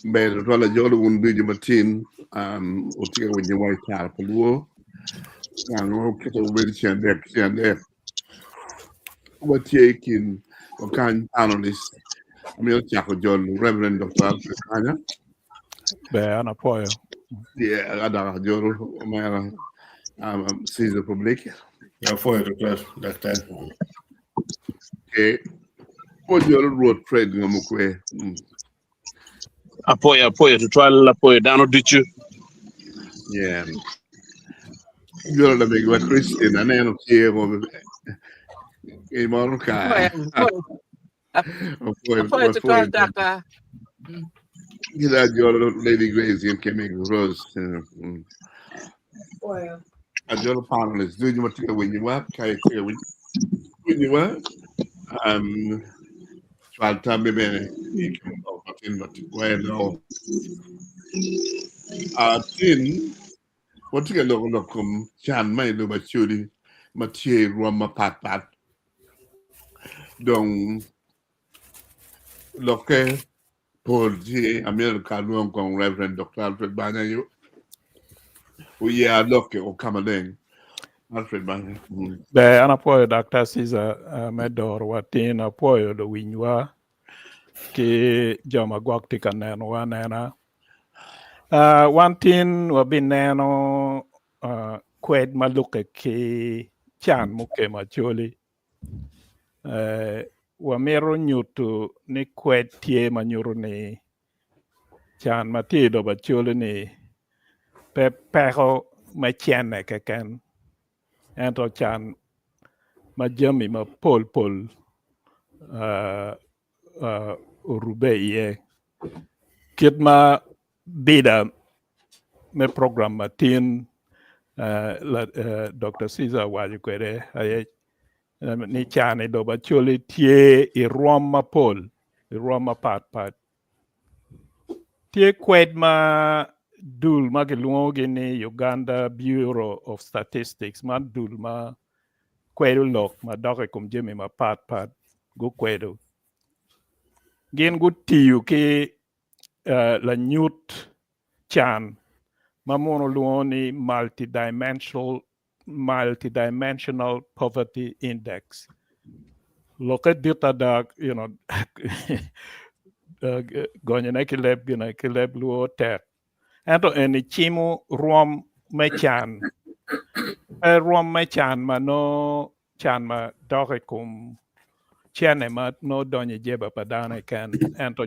Ber tutwal ajolo wun ducu matin wutye ka winyo wa i kare pa lwor gang ma oketo obedo ceng adek ki ceng adek watye i kin wakany panelist amito cako jolo Reverend Dr. Alfred Kanya Ber an apwoyo. Yeah, adok ajolo omera Caesar Public. Apwoyo tutwal daktar. Okay. Pwod jolo Rwot Fred Ngamukwe. Apwoyo apwoyo tutwal apwoyo dano ducu. Yeah. Jolo lamegiwa Christine aneno tye mo i moro ka. Apwoyo Apwoyo apwoyo tutwal apwoyo. daka. Gila jolo Lady Grace gin ki Meg Rose. Apwoyo. Ajolo panelists ducu ma tye ka winyowa ka itye ka winyowa cwal tammi bene i kin lok matin ma weno. Tin watye ka loko lok kom can ma i lobo Acholi ma tye i rwom mapat pat. Dong lokke pol tye amyero ka alwong kong Reverend Dr. Alfred Banya yo oye alokke o ka maleng. Alfred Banya. Ber an apwoyo Dr. Caesar me dorowa tin apwoyo luwinywa ki jo ma gwok tye ka nenowa anena. Wan tin wabineno kwed ma lukke ki can mukemo Acholi. Wamito nyuto ni kwed tye ma nyuto ni can ma tye i lobo Acholi ni pe peko me cene keken ento can ma jami mapol pol orube iye kit ma bida me program ma tin Dr. Caesar owaco kwede aye ni can i lobo Acholi tye i rwom mapol i rwom mapat pat. Tye kwed ma dul ma kilwongogi ni Uganda Bureau of Statistics man dul ma kwedo lok madok i kom jami mapat pat gukwedo. Gin gutiyo ki lanyut can ma muno lwongo ni multidimensional multidimensional poverty index. Lokke dit ada, you know, gonyone ki leb gine ki leb luo tek. Ento eni cimo rwom me can. Pe rwom me can ma no can ma dok i kom cene ma no donyo i jeba pa dano keken, ento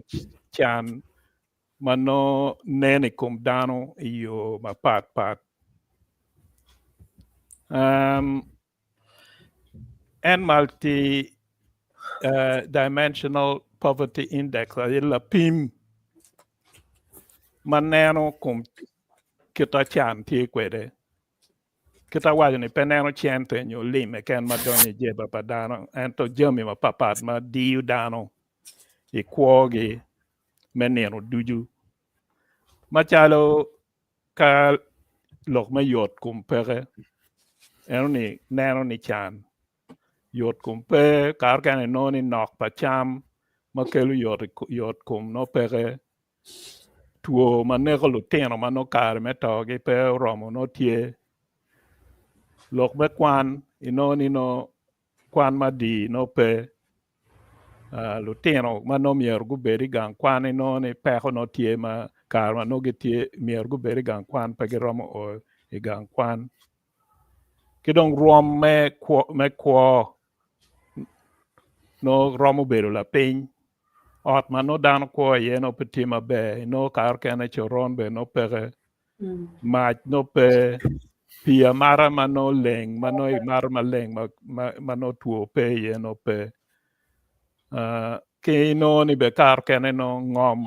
can ma no nen i kom dano i yo mapat pat. En multi dimensional poverty index aye lapim ma neno kom kita can tye kwede. Kita waco ni pe neno cente nyo lim keken ma donyo i jeba pa dano ento jami mapapat ma diyo dano i kwogi me nino ducu macalo ka lok me yot kom peke eno ni neno ni can yot kom pe kare kene inongo ni nok pa cam ma kelo yot kom nongo peke two ma neko lutino ma nongo kare me togi pe oromo nongo tye lok me kwan inongo ni nongo kwan madii nongo pe lutino ma nongo myero gubed i gang kwan inongo ni peko nongo tye ma kare ma nongo gitye myero gubed i gang kwan pe giromo o i gang kwan ki dong rwom me kwo nongo romo bedo lapiny ot ma nongo dano kwo iye nongo pe tye maber inongo kare kene coron bene nongo peke mac nongo pe pii amata ma nongo leng ma nongo imato maleng ma nongo two pe iye nongo pe ki inongo ni bene kare okene nongo ngom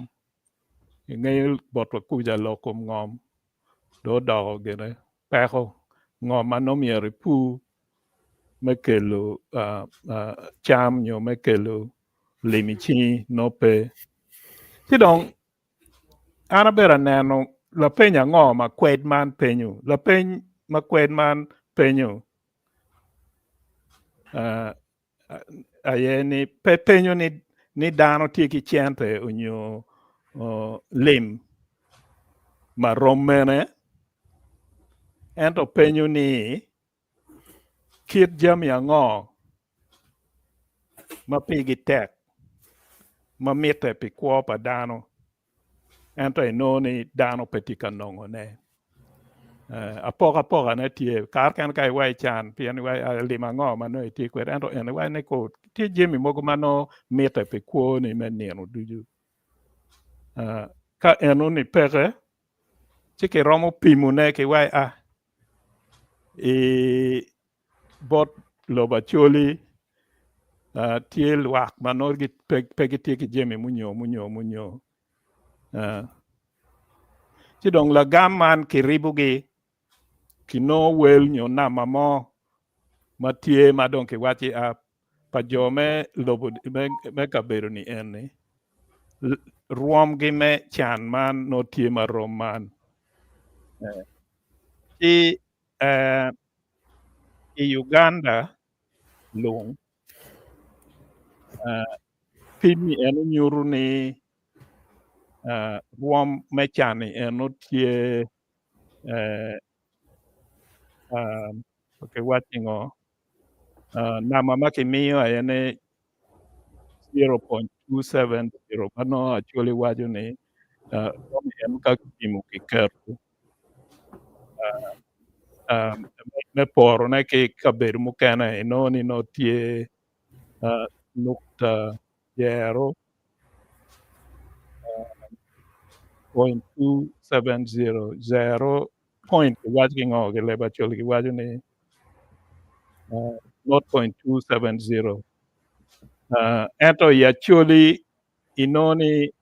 ingeyo botwa kuca lok kom ngom dong odoko gine peko ngom ma nongo myero ipur me kelo cam nyo me kelo lim i cingi nongo pe ci dong an abedo aneno lapeny ango ma kwed man penyo lapeny ma kwed man penyo aye ni pe penyo ni dano tye ki cente onyo lim ma rom mene, ento penyo ni kit jami ango ma pigi tek ma mitte pi kwo pa dano ento inongo ni dano pe tye ka nongone. Apokapokane tye kare kene ka iwaco can pien iwaco lim ango ma nongo itye kwede ento en iwaco ni tye jami mogo ma nongo mitte pi kwoni me nino ducu. Ka enoni peke ci kiromo pimone ki waci a i bot lobo Acholi tye lwak ma nongo pe gitye ki jami munyo munyo munyo ci dong lagam man kiribogi kinongo wel nyo namba mo ma tye ma dong kiwaci a pa jo me lobo me kabedo ni eni rwomgi me can man nongo tye marom man ci i Uganda lung pim-mi eno nyuto ni rwom me can-ni eno tye kiwaco ngo namba ma kimiyo aye ni 0.270 ma nongo actually waco ni en ka kipimo kiketo me porone ki kabedo mukene inongo ni nongo tye nukta jero .270 zero point kiwaco ki ngo ki leb Acholi kiwaco ni 0.270 ento i Acholi inongo ni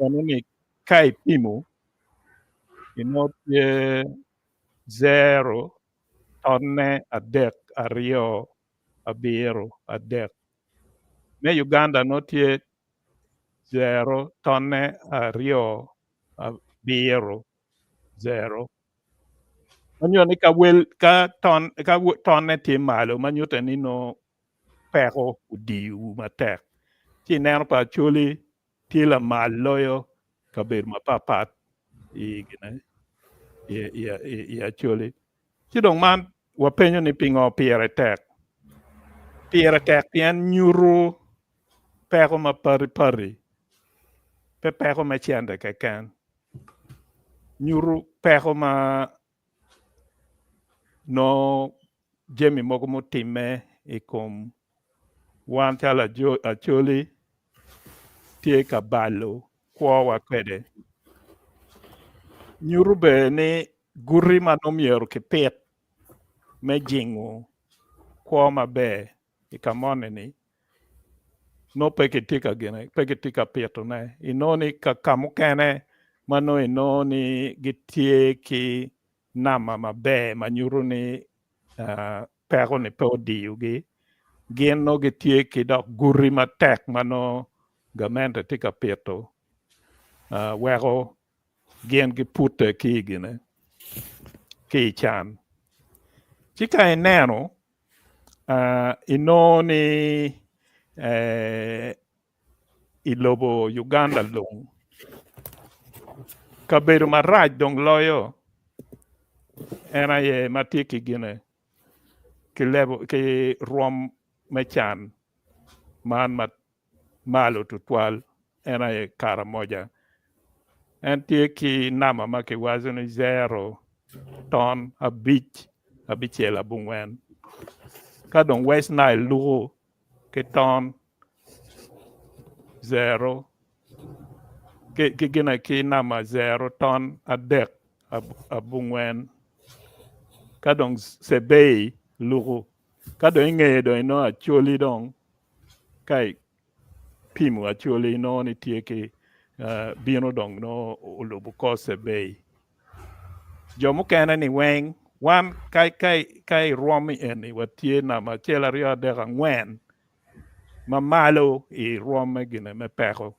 eno ni ka ipimo inongo tye zero tonne adek aryo abiro adek me Uganda nongo tye zero tonne aryo abiro zero ma nyuto ni ka wel ka ton ka tonne tye malo ma nyutte ni nongo peko odiyowu matek ci ineno pa Acholi tye lamal loyo kabedo mapapat i gine i Acholi ci dong man wapenyo ni pingo pire tek pire tek pien nyuto peko ma pari pari pe peko me cente keken nyuto peko ma nongo jami mogo mutimme i kom wan calo Acholi tye ka balo kwowa kwede. Nyuto bene ni guti ma nongo myero kipit me jingo kwo maber i ka moni-ni nongo pe kitye ka gine pe kitye ka pitone inongo ni ka mukene ma nongo inongo ni gitye ki namba maber ma nyuto ni peko-ni pe odiyogi gin nongo gitye ki dok guti matek ma nongo gamente tye ka pito weko gin gipute ki i gine ki i can ci ka ineno inongo ni i lobo Uganda lung kabedo marac dong loyo en aye ma tye ki gine ki level ki rwom me can man ma malo tutwal en aye Karamoja. En tye ki namba ma kiwaco ni zero ton abic abicel abongwen ka dong West Nile luko ki ton zero ki gine ki namba zero ton adek abongwen ka dong Sebei luko ka dong ingeye dong inongo Acholi dong ka ipimo Acholi inongo ni tye ki bino dong nongo olubo kor Sebei jo mukene ni weng wan ka irwom eni watye namba acel aryo adek angwen ma malo i rwom me gine me peko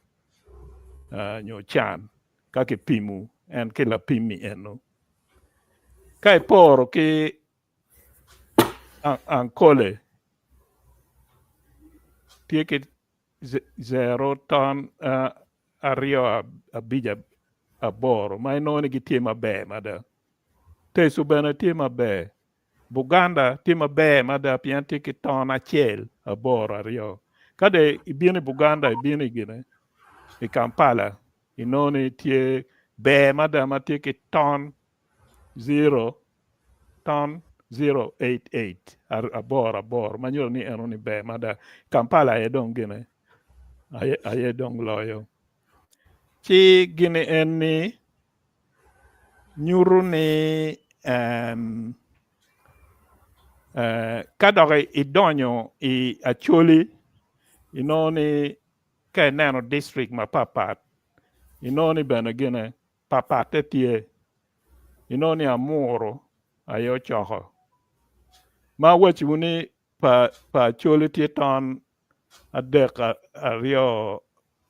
nyo can ka kipimo en ki lapimmi eno ka iporo ki Ankole tye ki zero ton. aryo abic aboro ma inongo ni gitye maber mada. Teso bene tye maber. Buganda tye maber mada pien tye ki ton acel aboro aryo. Ka de ibino i Buganda ibino i gine i Kampala inongo ni tye ber mada ma tye ki ton zero ton zero eight eight aboro aboro ma nyuto ni eno ni ber mada. Kampala aye dong gine aye dong loyo. Ci gini eni nyuto ni ka dok idonyo i Acholi inongo ni ka ineno dictrict mapatpat inongo ni bene gine patpatte tye inongo ni Amuru aye ocoko ma awaciwu ni pa Acholi tye ton adek aryo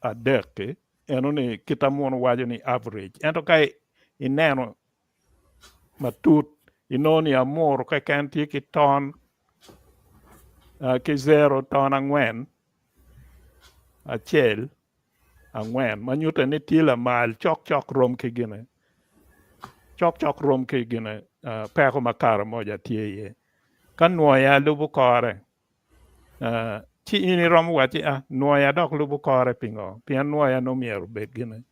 adek-ki eno-ni kit ma muno waco ni average ento ka ineno matut inongo ni Amuru keken tye ki ton ki zero ton angwen acel angwen ma nyutte ni tye lamal cokcok rom ki gine cokcok rom ki gine peko ma Karamoja tye iye ka nwoya lubo kore ci in iromo wacci a nwoya dok lubo kore pingo pien nwoya nongo myero obed gine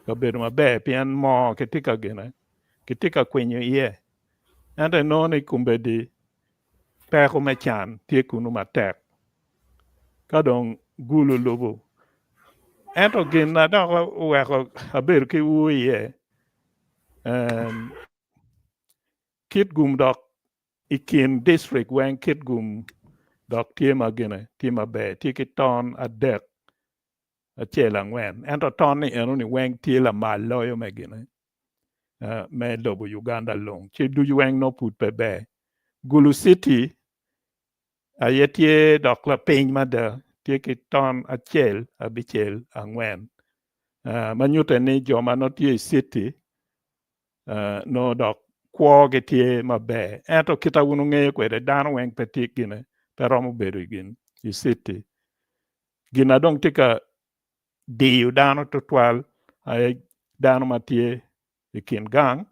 kabedo maber pien moo kitye ka gine kitye ka kwinyo iye ento inongo ni kombeddi peko me can tye kunu matek ka dong gulu lubo ento gin na dok oweko abedo ki ur iye Kitgum dok i kin distrik weng Kitgum dok tye ma gine tye maber tye ki ton adek acel angwen ento ton ni eno ni weng tye lamal loyo me gine me lobo Uganda lung ci ducu weng nongo pud pe ber. Gulu city aye tye dok lapiny mada tye ki ton acel abicel angwen ma nyute ni jo ma nongo tye i city nongo dok kwogi tye maber ento kit ma wun wungeyo kwede dano weng pe tye gine pe romo bedo i gin i city gin na dong tye ka diyo dano tutwal aye dano ma tye i kin gang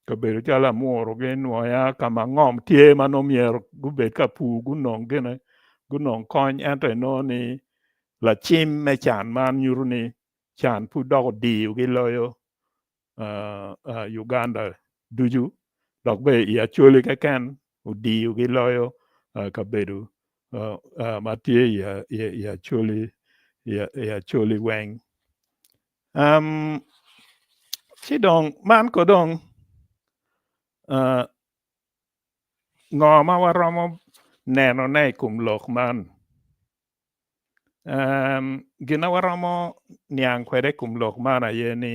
kabedo calo amuru ki nwoya ka ma ngom tye ma nongo myero gubed ka pur gunong gine gunong kony ento inongo ni lacim me can man nyuto ni can pud dok odiyogi loyo Uganda ducu dok bene i Acholi keken odiyogi loyo kabedo ma tye i Acholi i Acholi weng. Ci dong man ko dong ngo ma waromo nenone i kom lok man? Gin ma waromo niang kwede i kom lok man aye ni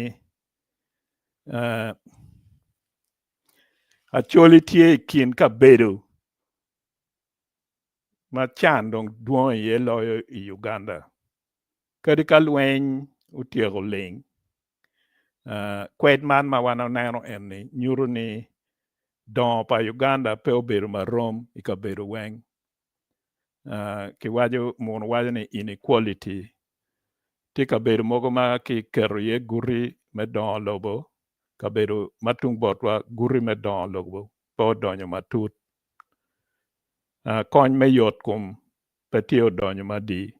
Acholi tye i kin kabedo ma can dong dwong iye loyo i Uganda kadi ka lweny otyeko ling kwed man ma wan waneno eni nyuto ni dongo pa Uganda pe obedo marom i kabedo weng. Kiwaco muno waco ni inequality tye kabedo mogo ma kiketo iye guti me dongo lobo kabedo ma tung botwa guti me dongo lobo pe odonyo matut kony me yot kom pe tye odonyo madii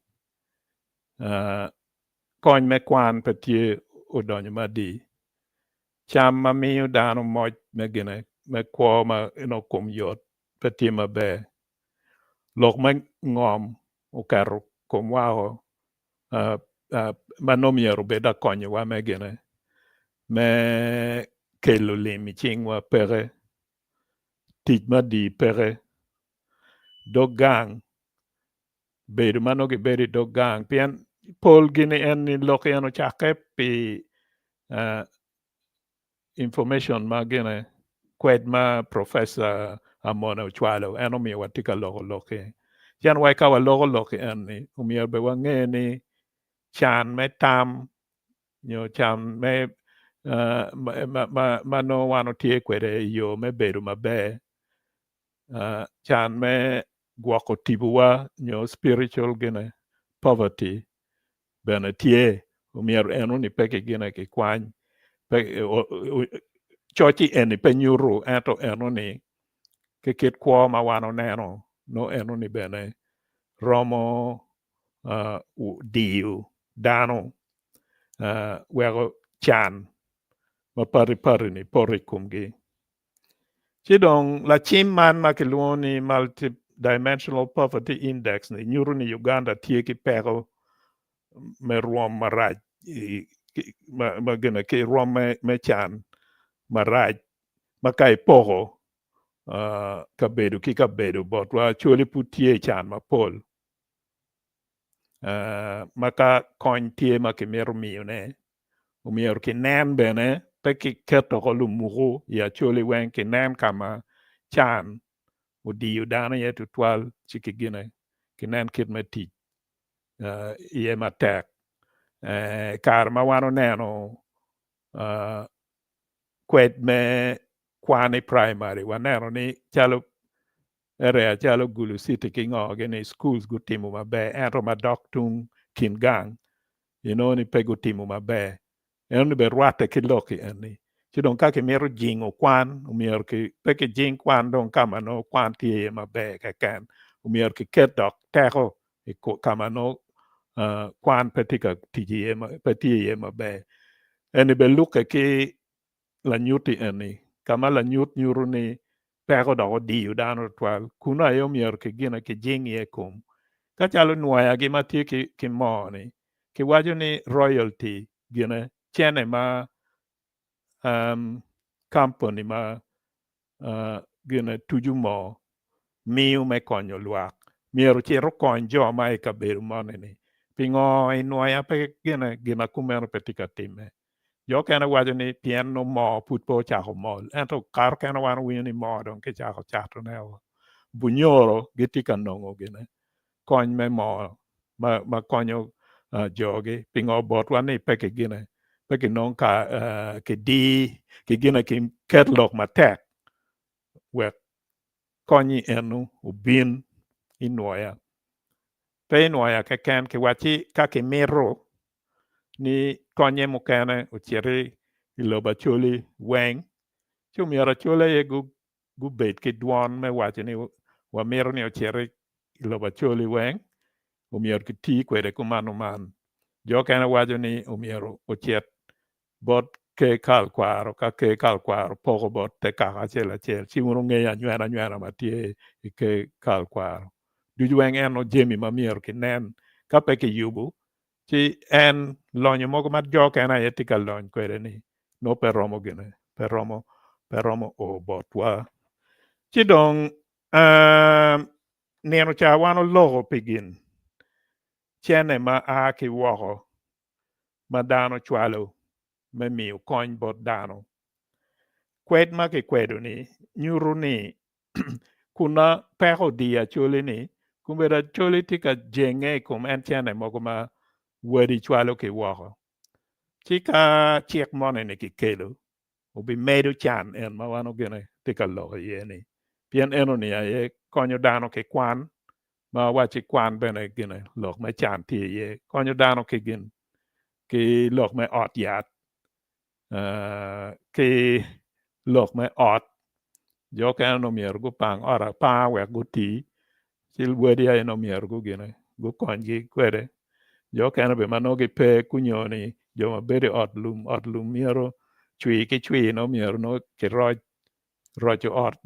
kony me kwan pe tye odonyo madii cam ma miyo dano moc me gine me kwo ma nongo kom yot pe tye maber. Lok me ngom oketo komwa woko ma nongo myero obed akonyowa me gine me kelo lim i cingwa peke, tic madii peke, dog gang bedo ma nongo gibedo i dog gang pien pol gini eni lok en ocakke pi Information ma gine kwed ma Professor Amone ocwalo en omiyo watye ka loko lok-ki. Cen wai ka waloko lok eni omyero bene wange ni can me tam nyo can me ma nongo wan watye kwede i yo me bedo maber can me gwoko tipowa nyo spiritual gine poverty bene tye. Omyero eno ni pe kigine kikwany pe coc-ci eni pe nyuto ento eno ni ki kit kwo ma wan oneno nongo eno ni bene romo diyo dano weko can ma pati pati ni poto i komgi. Ci dong lacim man ma kilwongo ni Multidimensional Poverty Index ni nyuto ni Uganda tye ki peko me rwom marac ma gine ki rwom me can marac ma ka ipoko kabedo ki kabedo botwa Acholi pud tye i can mapol ma ka kony tye ma kimito miyone omyero kinen bene pe kiketo ko lumuku i Acholi weng kinen ka ma can odiyo dano iye tutwal ci kigine kinen kit me tic iye matek. Kare ma wan oneno kwed me kwan i primary waneno ni calo area calo Gulu City ki ngo gini schools gutimo maber ento madok tung kin gang inongo ni pe gutimo maber. Enoni bene rwatte ki lok-ki eni. Ci dong ka kimito jingo kwan, omyero ki pe kijing kwan dong ka ma nongo kwan tye iye maber keken. Omyero kiket dok teko i ka ma nongo kwan pe tye ka tic iye pe tye iye maber. Eni bene lukke ki lanyut-ti eni, ka ma lanyut nyuto ni peko dok odiyo dano tutwal, kunu aye omyero kigine kijing iye kom. Ka calo nwoyagi ma tye ki moo-ni, kiwaco ni royalty gine cene ma kampuni ma gine tuco moo miyo me konyo lwak myero ocit okony jo ma i kabedo moni-ni. Pingo i nwoya pe gine gin ma kumeno pe tye ka timme? Jo okene waco ni pien nongo moo pud pe ocako mol ento kare okene wan owinyo ni moo dong kicako catone o. Bunyoro gitye ka nongo gine kony me moo ma konyo jogi pingo botwa ni pe kigine pe kinong ka kidir kigine kiket lok matek wek kony-nyi eno obin i nwoya. Pe i nwoya keken kiwacci ka kimito ni konye mukene ociti i lobo Acholi weng ci omyero Acholi aye gubed ki dwon me waco ni wamito ni ociti i lobo Acholi weng omyero kiti kwede kumano man. Jo okene waco ni omyero ocit bot ker kal kwaro ka ker kal kwaro poko bot te kaka acel acel ci wun wungeyo anywena anywena ma tye i ker kal kwaro ducu weng eno jami ma myero kinen ka pe kiyubo ci en lonyo mogo ma jo okene aye tye ka lony kwede ni nongo pe romo gine pe romo pe romo o botwa ci dong nino ca wan oloko pi gin cene ma a ki woko ma dano cwalo me miyo kony bot dano. Kwed ma kikwedo-ni nyuto ni kun ma peko odiyo Acholi-ni, kombeddi Acholi tye ka jenge i kom en cene mogo ma wadi cwalo ki woko. Ci ka cik moni-ni kikelo, obimedo can en ma wan ogene tye ka lok iye-ni, pien enoni aye konyo dano ki kwan, ma wacci kwan bene gine lok me can tye iye, konyo dano ki gin ki lok me ot yat ki lok me ot, jo okene nongo myero gupang ot apanga wek guti ci wadi aye nongo myero gugine gukonygi kwede jo okene bene ma nongo gipe kunyo ni jo ma bedo i ot lum ot lum myero cwir ki cwir nongo myero nongo kiroc roco ot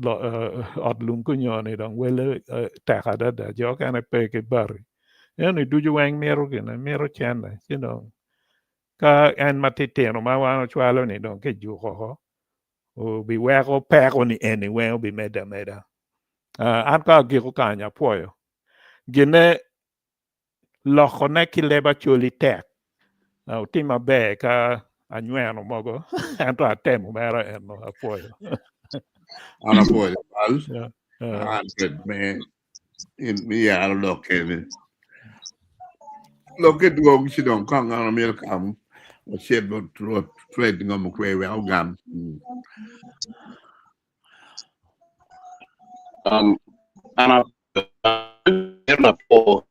ot lum kunyo ni dong wele tek adada jo okene pe ki bati ento ni ducu weng mito gine mito cente ci dong ka en matitino ma wan ocwalo ni dong kijuko oko obiweko peko ni eni weng obimedde ameda. An ka agiko kany apwoyo gine lokone ki leb Acholi tek otim maber ka anyweno mogo ento atemo mere eno apwoyo. An apwoyo bal Alfred me in iyaro lok keni lokke dwong ci dong kong an amyero kam wacit bot Rwot Fred ngom okwe wek ogam. An amito lapo.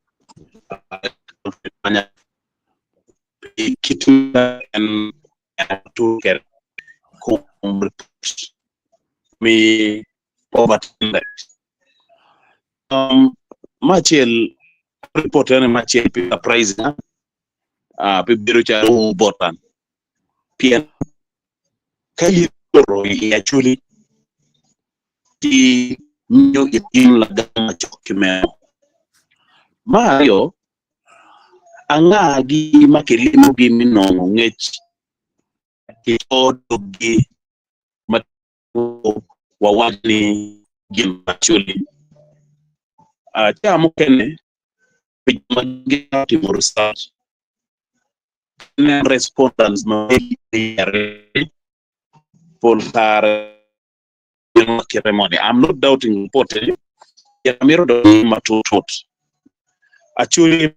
pi kit ma en tye kwede i kom ripot me poverty index. Me acel ripot eni me acel pi surprise na pi bedo calo bota pien ka in ioto i Acholi ci miyo itin lagam macok ki meno. Me aryo, angagi ma kilimogi me nongo ngec ki co doggi ma wawaco ni gin pa Acholi? Ca mukene pi jo ma gitwero timo research nen respondents ma pol kare kite moni I'm not doubting report eni pien amito dok iye matut tut Acholi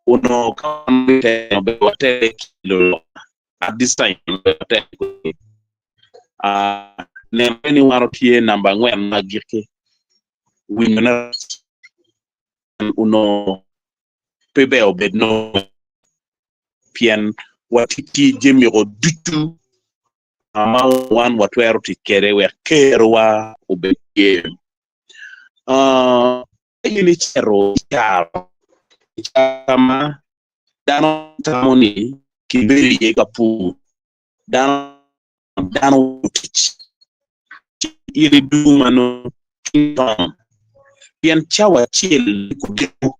onongo ka wan watelo ber watele ki luloka at this time ber watele kwede nenone ni wan watye namba angwen me agikki winyone rac onongo pe ber obed nongo pien watye ki jami-gu ducu ma wan watwero tic kwede wek kerowa obed tye. Ka in icito i caro, i caro ka ma dano tamo ni kibedo iye ka pur, dano tic, ci in idungo ma nongo cwinyi tono pien cawa acel me kudiko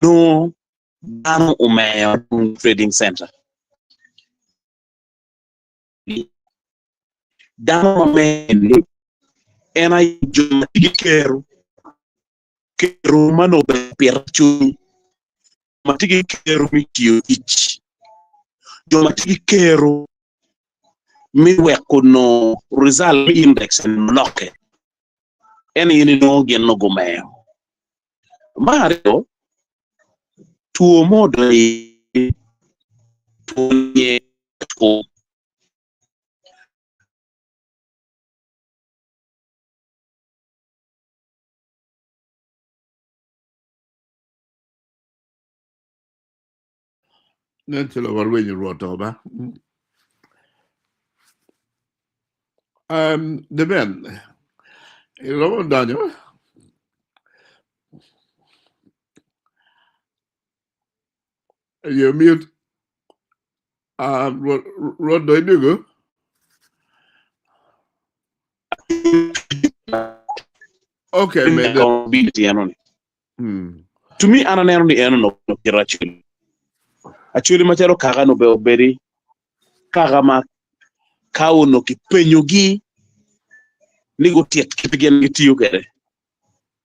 nongo dano omeyo trading center. Dano ma mene en aye jo ma tye ki kero, kero ma nongo obedo pito cwiny, jo ma tye ki kero me tiyo tic, jo ma tye ki kero me weko nongo result me index eni olokke, en aye inongo gin nongo gumeyo. Me aryo, two mo odonyo iye, two ni two. Nen calo warwenyo Rwot o ba. Um, Deben, iromo donyo? You mute. Rwot, Rwot do idugu? Okay, me. Accountability enoni. To me an aneno ni en onongo kite Acholi. Acholi macalo kaka nongo ber obedi kaka ma ka onongo kipenyogi ni gutit kit gin gitiyo kwede.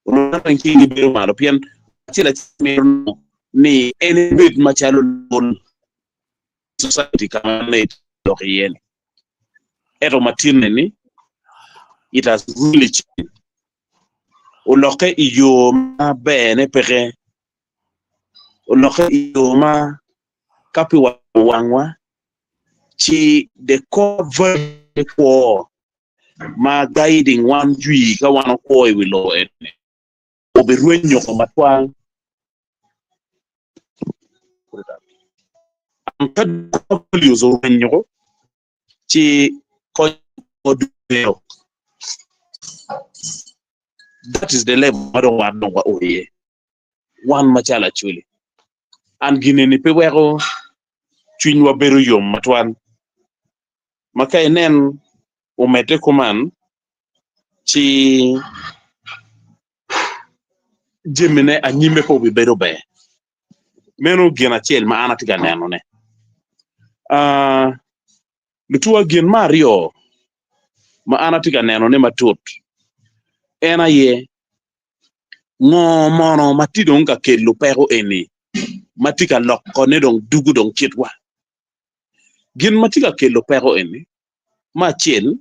Onongo dano weng cinggi bedo malo pien acel acel mito nongo ni en ebed macalo lol society ka ma nongo etye lok iye ni. Ento ma tinne ni it has really changed. Olokke i yo ma berne peke, olokke i yo ma ka pi wangwa ci the core value me kwo ma guiding wan jwi ka wan okwo i wi lobo eni obirwenyo ko matwal. And ka core values orwenyo ko ci kony odweo. That is the level ma dong wan dong wao iye wan macalo Acholi. And gin eni pe weko cwinywa bedo yom matwal. Ma ka inen omedde kuman ci jamine anyimme pe obibedo ber. Meno gin acel ma an atye ka nenone. Lutuwa gin me aryo ma an atye ka nenone matut en aye ngo mono ma tye dong ka kelo peko eni ma tye ka lokone dong dugo dong kitwa. Gin ma tye ka kelo peko eni me acel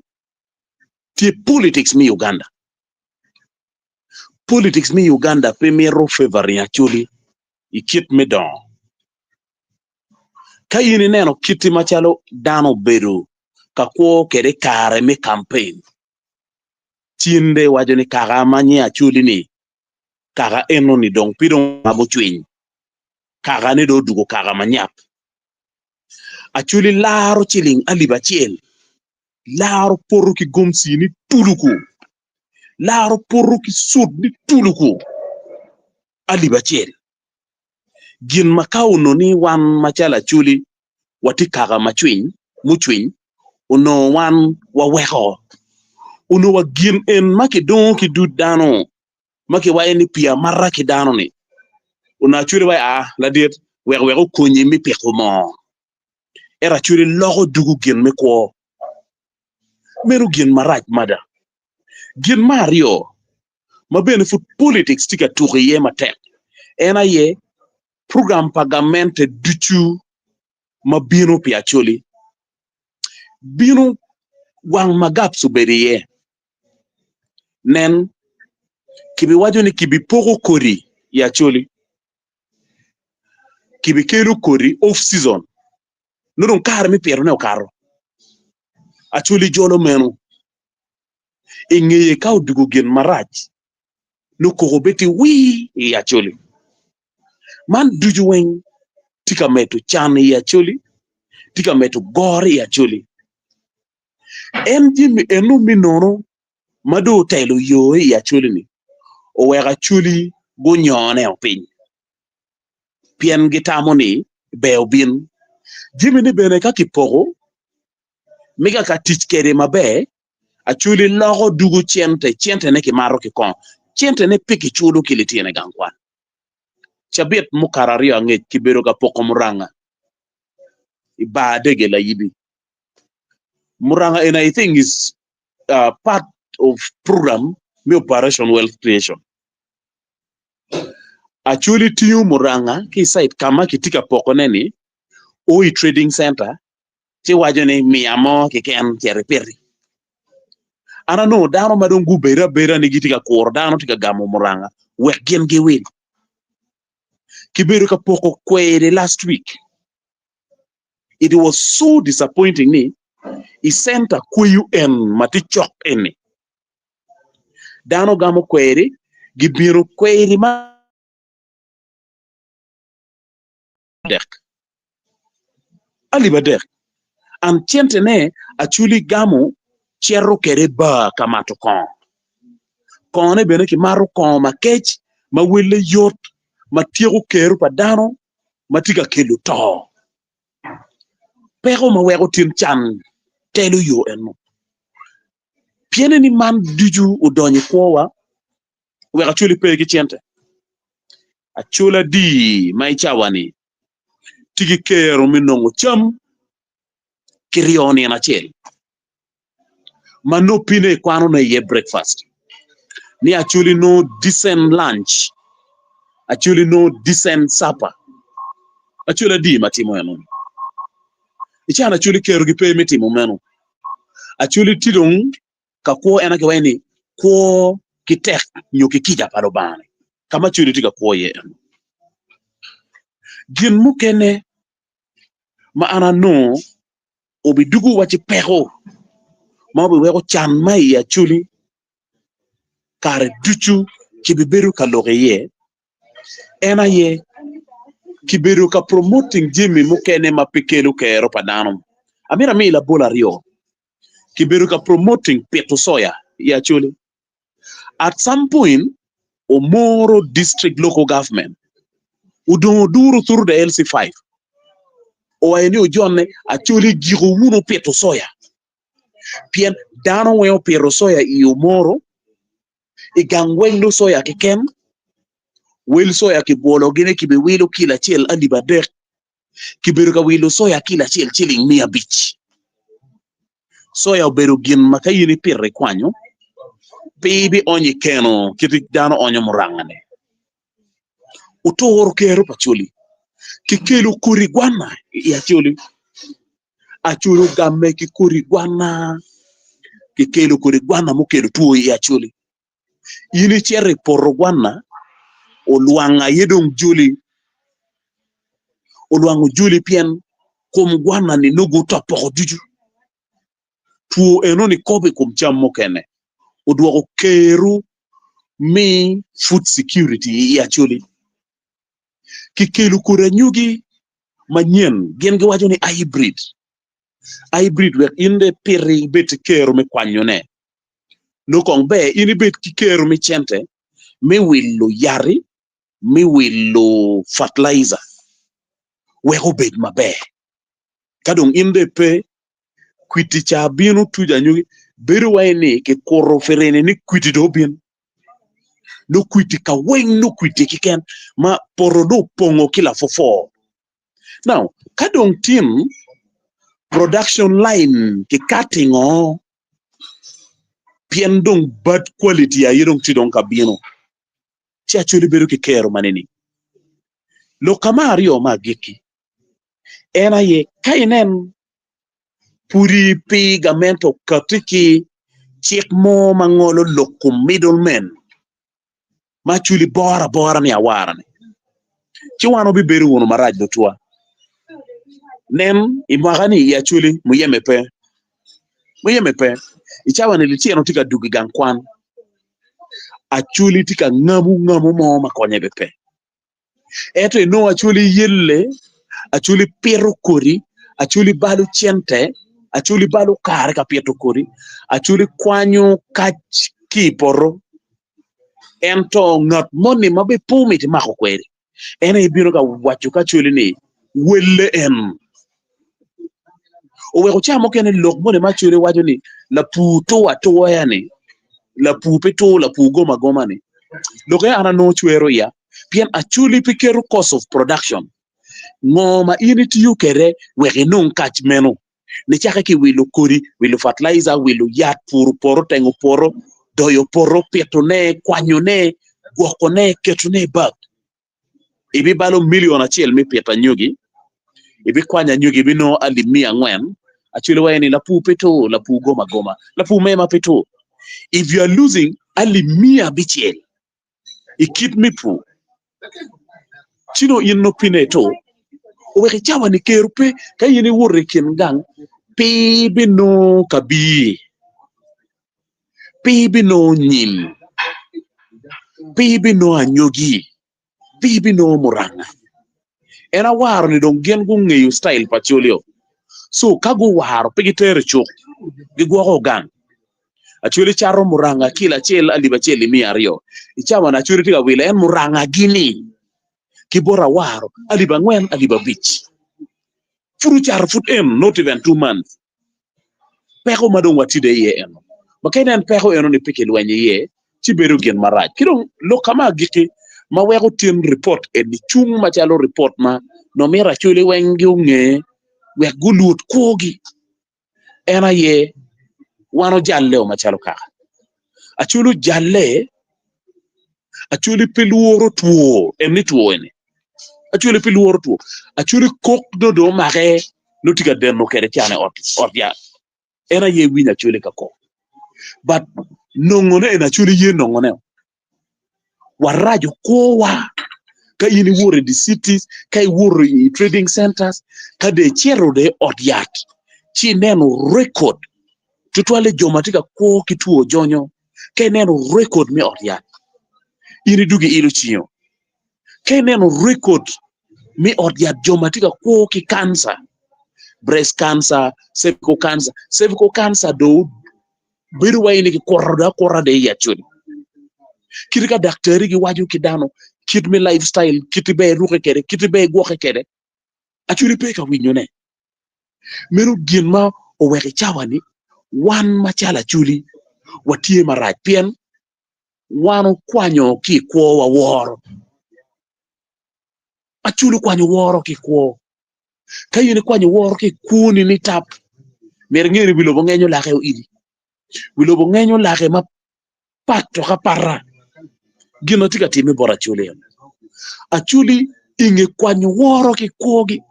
tye politics me Uganda. Politics me Uganda pe mito favoring Acholi i kit me dongo. Ka in ineno kiti macalo dano obedo ka kwo kwede i kare me campaign, ci in dong iwaco ni kaka ma nyinge Acholi ni kaka eno ni dong pe dong gucwiny. Kakane dong odwogo kaka manyap. Acholi laro ciling alip acel, laro poto ki gomci ni tuluku, laro poto ki sut ni tuluku alip acel. Gin ma ka onongo ni wan macalo Acholi watye kaka macwiny mucwiny onongo wan waweko. Onongo wa gin en ma kidongo ki dud dano ma kiwaco ni pii amata ki dano-ni, onongo Acholi waco aa ladit wek wek okonyi me piko moo. Ento Acholi loko dugu gin me kwo. Meno gin marac mada. Gin me aryo ma bene pud politics tye ka tuko iye matek en aye program pa gamente ducu ma bino pi Acholi bino wang ma gaps obedo iye. Nen, kibiwaco ni kibipoko kodi i Acholi, kibikelo kodi off season nongo dong kare me pitone okato. Acholi jolo meno. I ngeye ka odwogo gin marac, nongo koko bed tye wir i Acholi. Man ducu weng tye ka medo can i Acholi, tye ka medo goro i Acholi. En jami eno me nono ma dong otelo yo i Acholi-ni oweko Acholi gunyone-o piny pien gitamo ni ber obin. Jami-ni bene ka kipoko mega ka tic kwede maber, Acholi loko dugo cente, centene kimato ki kongo, centene pe kiculo ki litino i gang kwan. Cabit mukato aryo angec kibedo ka poko muranga i bar dege layibi. Muranga eni I think is part of program me operation wealth creation. Acholi tingo muranga ki i site ka ma kitye ka pokone ni o i trading center ci waco ni miya mo keken cit ipiti. An anongo dano ma dong gubedo abeda ni gitye ka kuro dano tye ka gamo muranga wek gin giwil. Kibedo ka poko kweri last week. It was so disappointing ni i center kweyo en ma tye cok eni dano gamo kweri gibino kweri ma adek alip adek and centene actually gamo cito kwede bar ka mato kongo kongone bene kimato kongo makec ma welle yot ma tyeko kero pa dano ma tye ka kelo to. Peko ma weko tin can telo yo eno. Piene ni man ducu odonyo i kwowa wek Acholi pe ki cente. Acholi adi ma i cawa-ni tye ki kero me nongo cam kiryo nino acel ma nongo pine ikwanone iye breakfast ni Acholi nongo decent lunch, Acholi nongo decent supper. Acholi adi ma timo enoni? I can Acholi kerogi pe me timo meno. Acholi tye dong ka kwo en aye kiwaco ni kwo ki tek nyo ki kica pa Lubanga ni ka ma Acholi tye ka kwo iye eno. Gin mukene ma an anongo obidugo wa ci peko ma obiweko can ma i Acholi kare ducu kibibedo ka lok iye en aye kibedo ka promoting jami mukene ma pe kelo kero pa dano. Amito ami labol aryo, kibedo ka promoting pito soya i Acholi. At some point Omoro district local government odongo duro through the LC5 owaco ni ojonne Acholi giko wunu pito soya pien dano weng opito soya i Omoro i gang weng nongo soya keken wel soya kibwolo gine kibiwilo kilo acel alip adek kibedo ka wilo soya kilo acel ciling miya abic. Soya obedo gin ma ka in ipito ikwanyo pe ibionyo i keno kit dano onyo muranga-ni. Oturo kero pa Acholi, kikelo kodi gwana i Acholi, Acholi ogamme ki kodi gwana, kikelo kodi gwana mukelo two i Acholi. In icito i poto gwana, olwang aye dong joli, olwang ojoli pien kom gwana-ni nongo gutopoko ducu. Two enoni kobo i kom cam mukene, odwoko kero me food security i Acholi. Kikelo kodi anyogi manyen, gin giwaco ni hybrid. Hybrid wek in dong ipiti ibed ki kero me kwanyone. Nongo kong ber in ibed ki kero me cente me wilo yat-ti, me wilo fertilizer wek obed maber. Ka dong in dong ipe, kwiti ca bino tuco anyogi, bedo wai ni kikuto pirini ni kwiti dong obin. Nongo kwiti ka weng nongo kwiti keken ma poto dong opongo ki lapwopwo. Now, ka dong tin production line kikato i ngo pien dong bad quality aye dong tye dong ka bino ci actually bedo ki kero ma nini. Lok ka me aryo me agikki en aye ka inen pudi pi gamente okati ki cik mo ma ngolo lok kom middle men ma actually boro abora ni awara ni ci wan wabibedo wunu marac lutwa. Nen i mwaka ni i actually muyeme pe muyeme pe i cawa ni litino tye ka dwogo i gang kwan actually tye ka ngamu ngamu mo ma konye be pe. Ento inongo Acholi yelle, Acholi pito kodi, Acholi balo cente, Acholi balo kare ka pito kodi, Acholi kwanyo kac ki i poto. Ento ngat moni ma bene pe omito imako kwede, en aye bino ka waco ki Acholi ni welle en. Oweko ca mukene lok moni ma Acholi waco ni lapur tur atuya-ni, lapur pe tur, lapur gom agoma-ni, lokke an anongo cwero iya pien Acholi pe keto cost of production. Ngo ma in itiyo kwede wek inong kac meno? Nicakke ki wilo kodi, wilo fertilizer, wilo yat, puro poto, tengo poto, doyo poto, pitone, kwanyone, gwokone, ketone i bag. Ibibalo milion acel me pito anyogi, ibikwanyo anyogi ibinongo alip 400, Acholi waco ni lapur pe tur, lapur gom agoma, lapur mema pe tur. If you are losing alip 600 i kit me pur, ci nongo in nongo pine tur. Oweko i cawa ni kero pe, ka in iwoto i kin gang, pe ibinongo kabir. Pe ibinongo nyim, pe ibinongo anyogi, pe ibinongo muranga. En awaro ni dong gin gungeyo style pa Acholi-o. So ka guwaro pe gitero i cuk, gigwoko gang. Acholi cato muranga kilo acel alip acel i 200. I cawa-ni Acholi tye ka wilo en murangagi-ni ki bot awaro alip angwen alip abic. Pud ocato pud en not even 2 months. Peko ma dong watide iye eno, ma ka inen peko eno-ni pe kilwenyo iye, ci bedo gin marac. Ki dong lok ka ma agikki ma weko tin ripot eni cung macalo ripot ma nongo mito Acholi weng gunge wek gulut kwogi, en aye wan ojalle o macalo kaka. Acholi ojalle, Acholi pe lworo two, en ni two eni. Acholi pe lworo two. Acholi kok nongo dong omake nongo tye ka deno kwede can i ot yat. En aye winyo Acholi ka kok. But nongone en Acholi ye nongone. Waraco kwowa ka in iwoto i the cities, ka iwoto i trading centers, ka dong icito dong i ot yat ci ineno record tutwalle jo ma tye ka kwo ki two jonyo ka ineno record me ot yat in idwogo iilo cingi. Ka ineno record me ot yat jo ma tye ka kwo ki kanca, breast cancer, cervical cancer, cervical cancer dong bedo wai ni kikuto dong akuta dong i Acholi. Kit ka daktari giwaco ki dano kit me life style, kit ber irukke kwede, kit ber igwokke kwede, Acholi pe ka winyone. Meno gin ma oweko i cawa-ni wan macalo Acholi watye marac pien wan okwanyo ki i kwowa woro. Acholi okwanyo woro ki i kwo. Ka in ikwanyo woro ki i kwoni ni tap, myero inge ni wi lobo ngenyo lake oidi. Wi lobo ngenyo lake ma pat dok apata. Gin ma tye ka timme bot Acholi eni. Acholi i nge kwanyo woro ki i kwogi,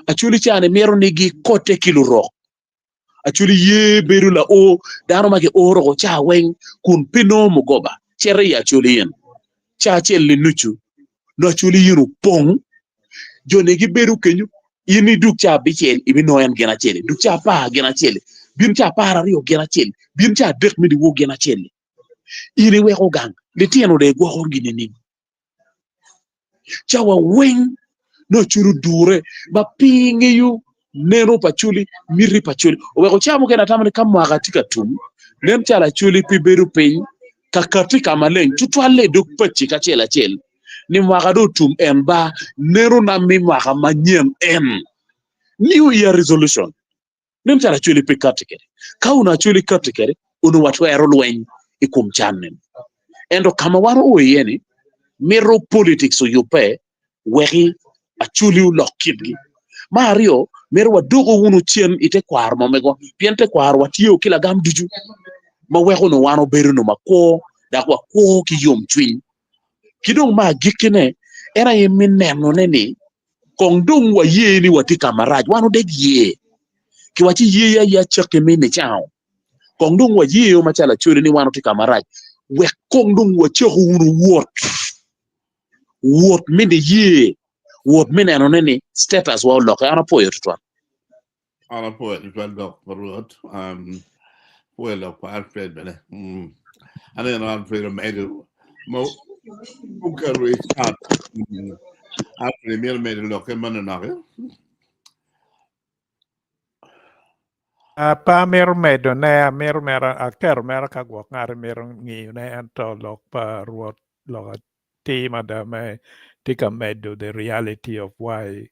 Acholi ca-ni mito ni gikote ki lurok. Acholi ye bedo lao dano ma gioro ko ca weng kun pe nongo mugoba cito i Acholi in ca acel ni nucu nongo Acholi in opong jo ni gibedo kenyo in idug ca abicel ibinongo en gin acel dug ca apar gin acel bin ca 12 gin acel bin ca adek me dyewor gin acel in iweko gang litino dong igwoko gi nining? Cawa weng nongo Acholi odure ma pe ngeyo neno pa Acholi, miti pa Acholi. Oweko cawa mukene atamo ni ka mwaka tye ka tum, nen calo Acholi pe bedo piny ka kati ka maleng tutwalle i dog paci kacel acel ni mwaka dong otum en ba nenona me mwaka manyen en new year resolution. Nen calo Acholi pe katti kwede. Ka onongo Acholi katti kwede, onongo watwero lweny i kom can meno. Ento ka ma wan oo iye-ni, mito politics oyubbe weki Acholi olok kitgi. Me aryo, mito wadoko wunu cen i tekwaro ma megwa, pien tekwarowa tye ki lagam ducu ma weko onongo wan obedo nongo makwo dok wakwo ki yomcwiny. Ki dong me agikkine, en aye me nenone ni Kong dong waye ni watye ka marac, wan odek ye. Kiwaci ye aye acakki me nicango. Kong dong wayeyo macalo Acholi ni wan watye ka marac, wek kong dong wacaku wunu wot, wot me niye, wot me nenone ni status wa olokke. An apwoyo tutwal. An apwoyo tutwal lok pa Rwot, apwoyo lok pa Alfred bene. Aneno Alfred omedo ma oketo i cat. Alfred imito medo lokke manonok? Pe amito medone, amito mere aketo mere ka gwok ngat mito ngiyone ento lok pa Rwot lok atir mada me tye ka medo the reality of why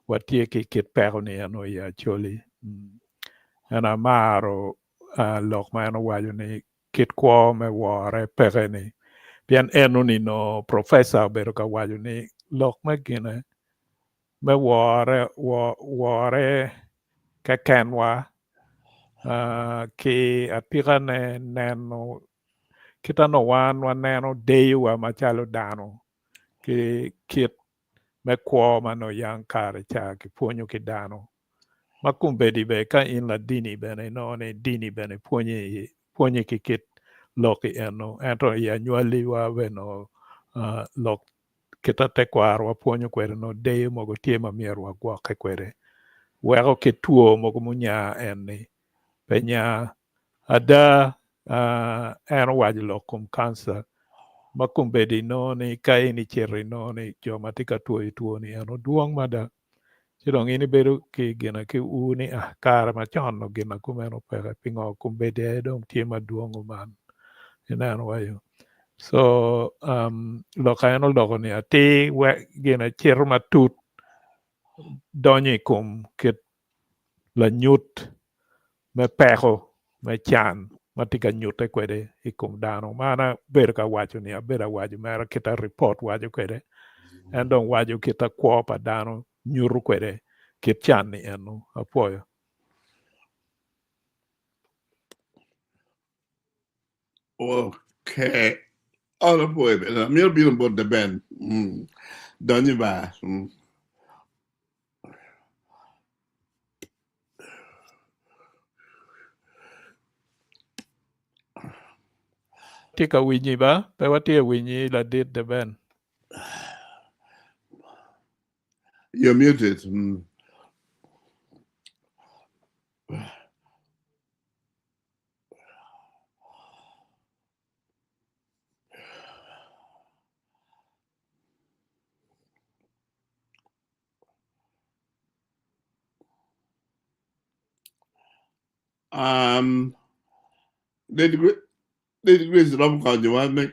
watye ki kit peko ni eno i Acholi. Ento amaro lok ma en owaco ni kit kwo me wore peke ni pien eno ni nongo professor obedo ka waco ni lok me gine me wore wore kekenwa ki atikane neno Kit ma nongo wan waneno deyowa macalo dano ki kit me kwo ma nongo yang kare ca kipwonyo ki dano ma kombeddi bene ka in ladini bene inongo ni dini bene pwonyi ki kit lok eno ento i anywaliwa bene nongo lok kit ma tekwarowa pwonyo kwede nongo deyo mogo tye ma myero wagwokke kwede weko kit two mogo munya eni pe nya. Ada, en owaco lok kom kanca ma kombeddi inongo ni ka in icito inongo ni jo ma tye ka twoyo two-ni eno dwong mada ci dong in ibedo ki gina ki ur ni ah kare macon onongo gin ma kumeno peke pingo kombeddi aye dong tye madwong kuman ineno wayo so lok ma en oloko ni atir wek gine cito matut donyo i kom kit lanyut me peko me can ma tye ka nyutte kwede i kom dano. Ma an abedo ka waco ni abedo awaco mere kit ma ripot waco kwede, en dong waco kit ma kwo pa dano nyuto kwede kit can-ni eno. Apwoyo. Okay. An apwoyo bene. Amito bino bot The Ben. Mm. Donyo ba. Mm. Tye ka winyi ba? Pe watye ka winyi ladit The Ben. You're muted. Mm. Um, Lady Grace, Lady Grace romo konyowa me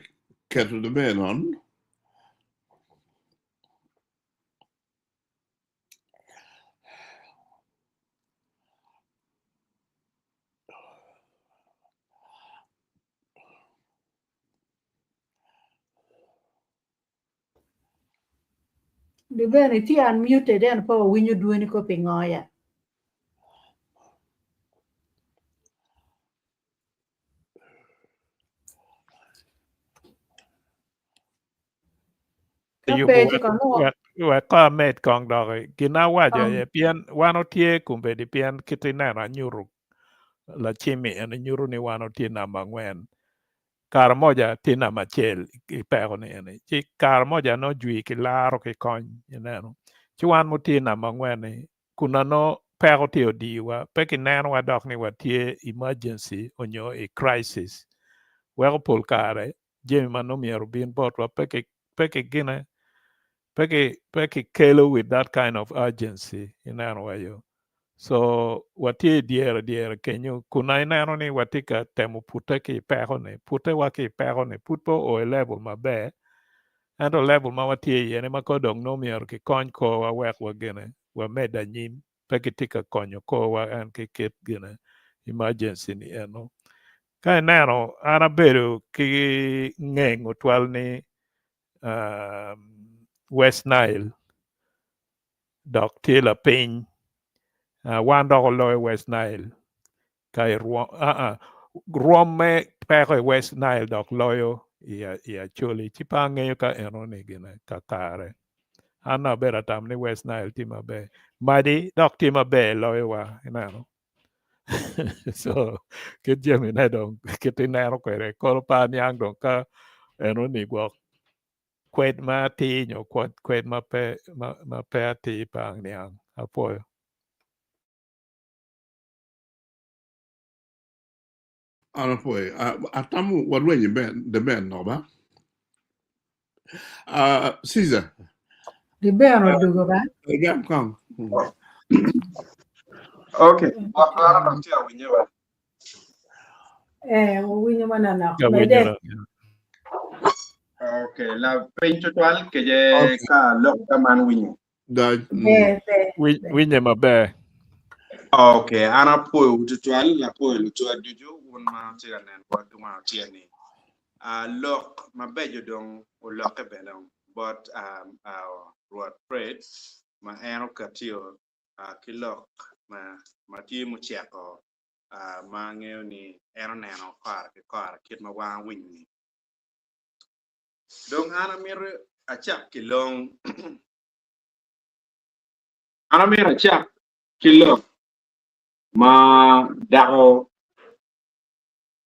keto the man on. Di bene itye unmuted ento pe wawinyo dwoni ko pingo ya. Ka Yubo pe wek ci kono wek wek ko amed kong doki gin awaco aye pien wan otye kombeddi pien kit ineno anyuto lacimmi eni nyuto ni wan otye namba angwen kare moja tye namba acel i peko ni eni ci kare moja nongo jwi ki laro ki kony ineno ci wan mutye namba angwen ni kun nongo peko tye odiyowa pe kinenowa dok ni watye emergency onyo i crisis weko pol kare jami ma nongo myero obin botwa pe ki pe ki gine. Pe ki pe ki kelo with that kind of urgency ineno wa yo. So watye i dyere dyere kenyo kun ineno ni watye ka temo pute ki i peko ni, pute wa ki i peko ni pud pe oo i level maber ento level ma watye iye ni ma ko dong nongo myero kikony korwa wek wa gine wamed anyim pe kitye ka konyo korwa en ki kit gine emergency ni eno. Ka ineno an abedo ki ngengo twal ni West Nile dok tye lapiny wan dok oloyo West Nile ka rwom me peko i West Nile dok loyo i Acholi ci pe angeyo ka eno ni gine kakare an abedo atamo ni West Nile tye maber Madi dok tye maber loyo wa ineno so kit jamine dong kit ineno kwede kono pe aniang dong ka eno ni gwok kwed ma atir nyo kwed ma pe ma pe atir pe aniang apwoyo. An apwoyo. Atamo warwenyo the ben dok ba. Caesar. The ben odugo ba. Igam kong. Okay. Watwero dong tye awinye ba. Eh, owinyo mananok. Ka Mede. winyo Okay, la piny tutwal keje ka lok ka man winyo. Da, Ber, ber. Winye maber. Okay, an apwoyo tutwal, apwoyo lutwa ducu wun ma tye ka neno wa ki wang otyeno ni. Uh, lok mabeco dong olokke bene bot um, uh, Rwot Fred ma en okatio uh, ki lok ma, ma tye muceko uh, ma angeyo ni en oneno kore ki kore kit ma wanga winyo-ni. Dong an amito acak ki long. An amito acak ki lok ma dako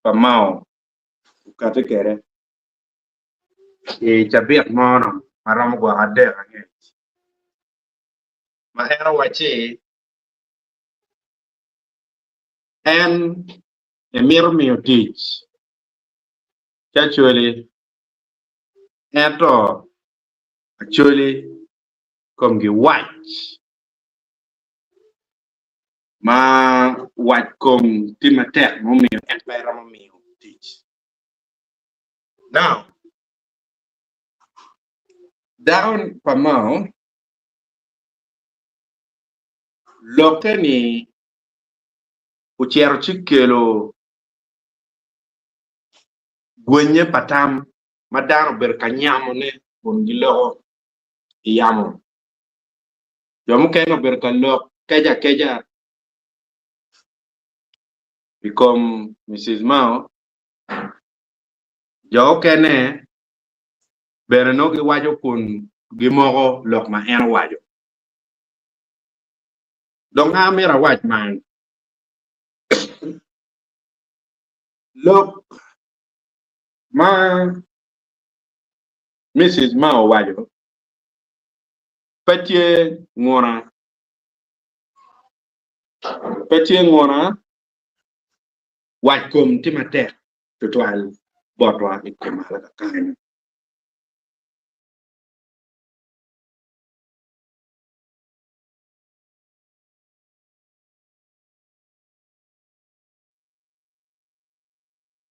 pa Mao okati kwede i cabit mo-nu ma romo gwok adek angec ma en owacci en emito miyo tic ki Acholi ento Acholi komgi wac ma wac kom tye matek mumiyo en pe romo miyo tic. Now, dako pa Mao lokke ni ocito ci kelo gwenye pa tam ma dano obedo ka nyamone kun giloko i yamo. Jo mukene obedo ka lok keca akeca i kom Mrs. Mao, jo okene bene nongo giwaco kun gimoko lok ma en owaco. Dong an amito awac man. Lok ma Mrs. Mao owaco pe tye nguna, pe tye nguna, wac kom tye matek tutwal botwa i kumalo kakany.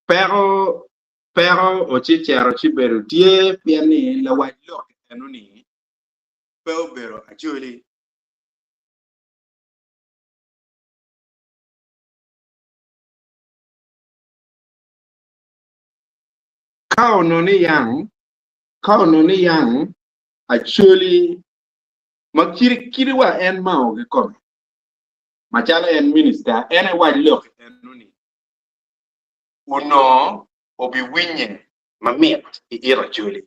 Peko peko ocicero ci bedo tye pien ni lawac lok eno ni pe obedo Acholi. Ka onongo ni yang ka onongo ni yang Acholi ma kite kite wa en Mao kikome macalo en minista en ewac lok eno ni onongo obiwinye mamit i it Acholi.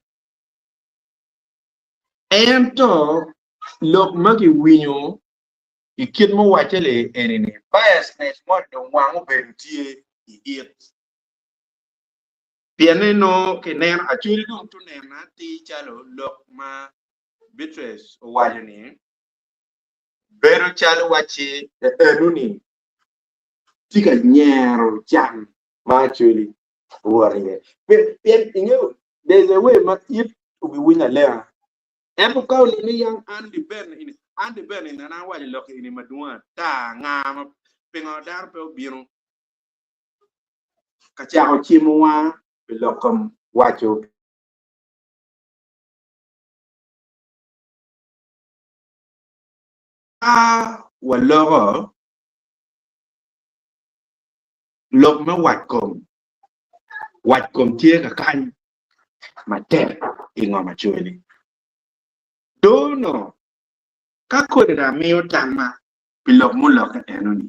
Ento lok ma kiwinyo i kit muwacce-li eni-ni, biasness moni dong wang obedo tye i it. Pienne nongo kineno Acholi dong tuneno atir calo lok ma Beatrice owaco-ni bedo calo wacci eno-ni tye ka nyero can ma Acholi owoto iye. Pien ingeyo, there's a way ma it obiwinyo alenga. Ento ka onongo ni yang Andy Ben ini, Andy Ben ini an awaco lok ini madwong ata nga ma pingo dano pe obino ka cako cimo wa pi lok kom waco. Ka waloko lok me wac kom, wac kom tye kakany matek i ngom acwali. Dono, ka kodi dong amiyo tamma pi lok mulokke eno-ni,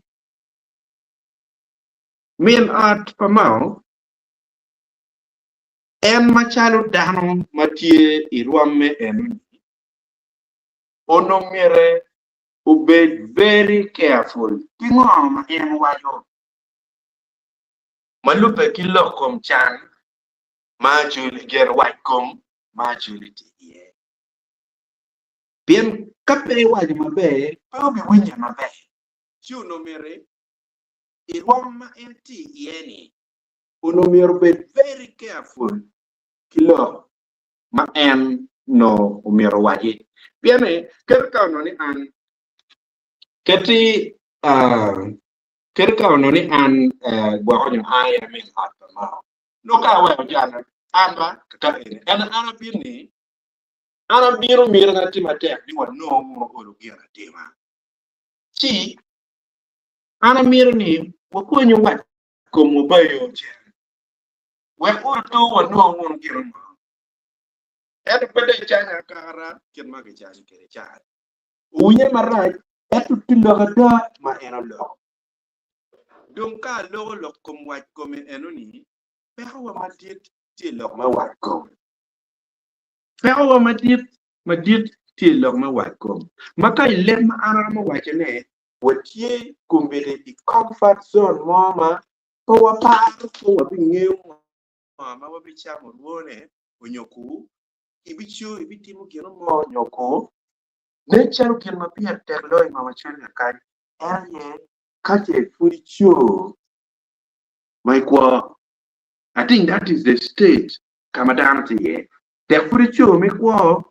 min ot pa Mao, en macalo dano ma tye i rwomme eno-ni, onongo myero obed very careful ki ngo ma en waco ma lubbe ki lok kom can ma Acholi gin wac kom ma Acholi tye iye. Pien ka pe iwaco maber, pe obiwinye maber. Ci onongo myero i rwom ma en tye iye-ni, onongo myero obed very careful ki lok ma en onongo omyero owaci. Pien ni, ket ka onongo ni an, ket-ti, ket ka onongo ni an gwoko nyo an aye min ot pa Mao, nongo ka aweko jana an ba kaka eni, en an abino ni, an abino myero atim matek ni wanong wunu olo gin atima. Ci an amito ni wakwanyu wat komwa ba yo cen, wek olo wanong wunu gin mo. Ento pe dong icanyo akara kit ma gicanyo kwede ca-ni. Owinye marac, ento tye lok ada ma en oloko. Dong ka aloko lok kom wac kome eno-ni, pekowa madit tye i lok me wac kom. Pekowa madit madit tye i lok me wac kom. Ma ka i leb ma an aromo wacone, watye kombeddi i comfort zone mo ma pe waparo pe wabingeyo ngo ma wabicamo orwone onyo ku, ibico ibitimo gin mo onyo ku. Nen calo gin ma pire tek loyo i ngom acel kakany en aye ka ce pud ico ma ikwo. I think that is the state ka ma dano tye iye. Tek pud ico ma ikwo,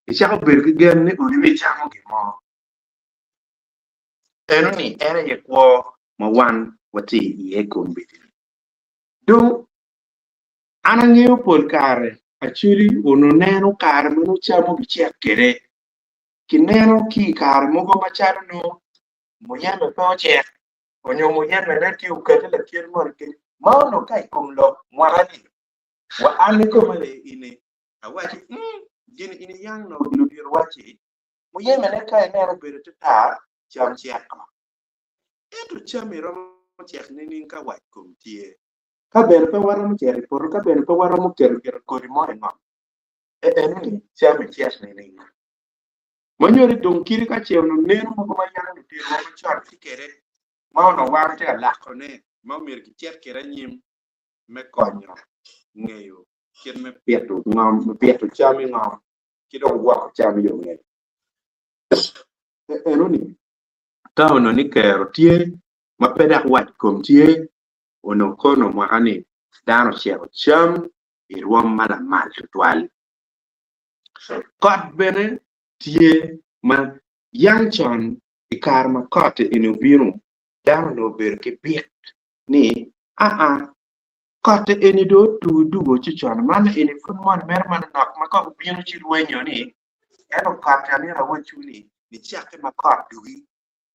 icako bedo ki gen ni odi ibicamo gin mo. Eno-ni en aye kwo ma wan watye iye kombeddi-ni. Dong, an angeyo pol kare Acholi onongo neno kare ma nongo cam obicek kwede. Kineno ki i kare mogo macalo nongo muyeme pe ocek onyo muyemene tye okate lakit moni keny ma onongo ka i kom lok mwaka-ni wa an kikome ini awaci gin ini yang nongo ludito wacci muyemene ka ineno obedo te tar cam ceko ento cam iromo cek nining ka wac kom tye? Ka bene pe waromo cito i poto, ka bene pe waromo keto gire kodi mo i ngom, e eno-ni cam icek nining? Ma nyuto ni dong kite ka ce onongo neno mogo ma yam luditowa macon tye kwede ma onongo wan watye ka lakone ma omyero kicit kwede anyim me konyo ngeyo kit me pito ngom, me pito cam i ngom ki dong gwoko cam i yo ngec. E eno-ni ka onongo ni kero tye ma pe dok wac kom tye, onongo kono mwaka-ni dano oceko cam i rwom ma lamal tutwal. Kot bene tye ma yang con i kare ma kot eni obino, dano onongo obedo ki bik ni, Aa, kot eni dong otugo dugo ci con man eni pud moni mere manonok ma kong obino ci rwenyo ni, ento kot amito awacciwu ni nicakke ma kot dugi,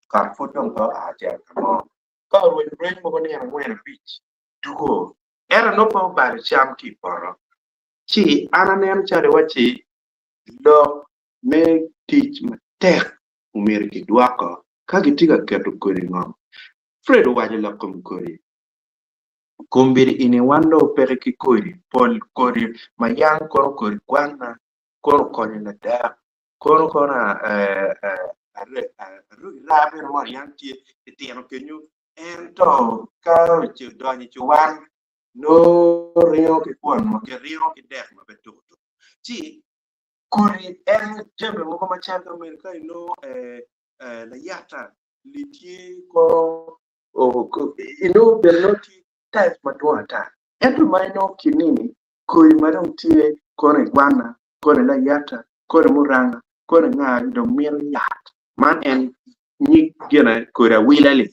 kot pud dong pe oa cito ka mo. Ka orwenyo rweny mogo nino angwen abic dugo, ento nongo pe obalo cam ki i poto. Ci an aneno calo iwacci lok me tic matek omyero kidwoko ka gitye ka keto kodi i ngom. Fred owaco lok kom kodi. Kombeddi eni wan dong opeke ki kodi, pol kodi ma yang kono kodi gwanna, kono okonyo ladak, kono kono raa bene moni yang tye kitino kenyo ento ka odonyo i cuwan nongo ringo ki kwon ma ki ringo ki dek ma pe tuko tuko ci kodi en jami mogo macal ka meno ka inongo layata li tye kono inongo bene nongo tye type madwong ata ento ma inongo kinini kodi ma dong tye kono igwana kono ilayata. Kodi muranga, kodi nga dong mito yat. Man en nyig gine kodi awila li.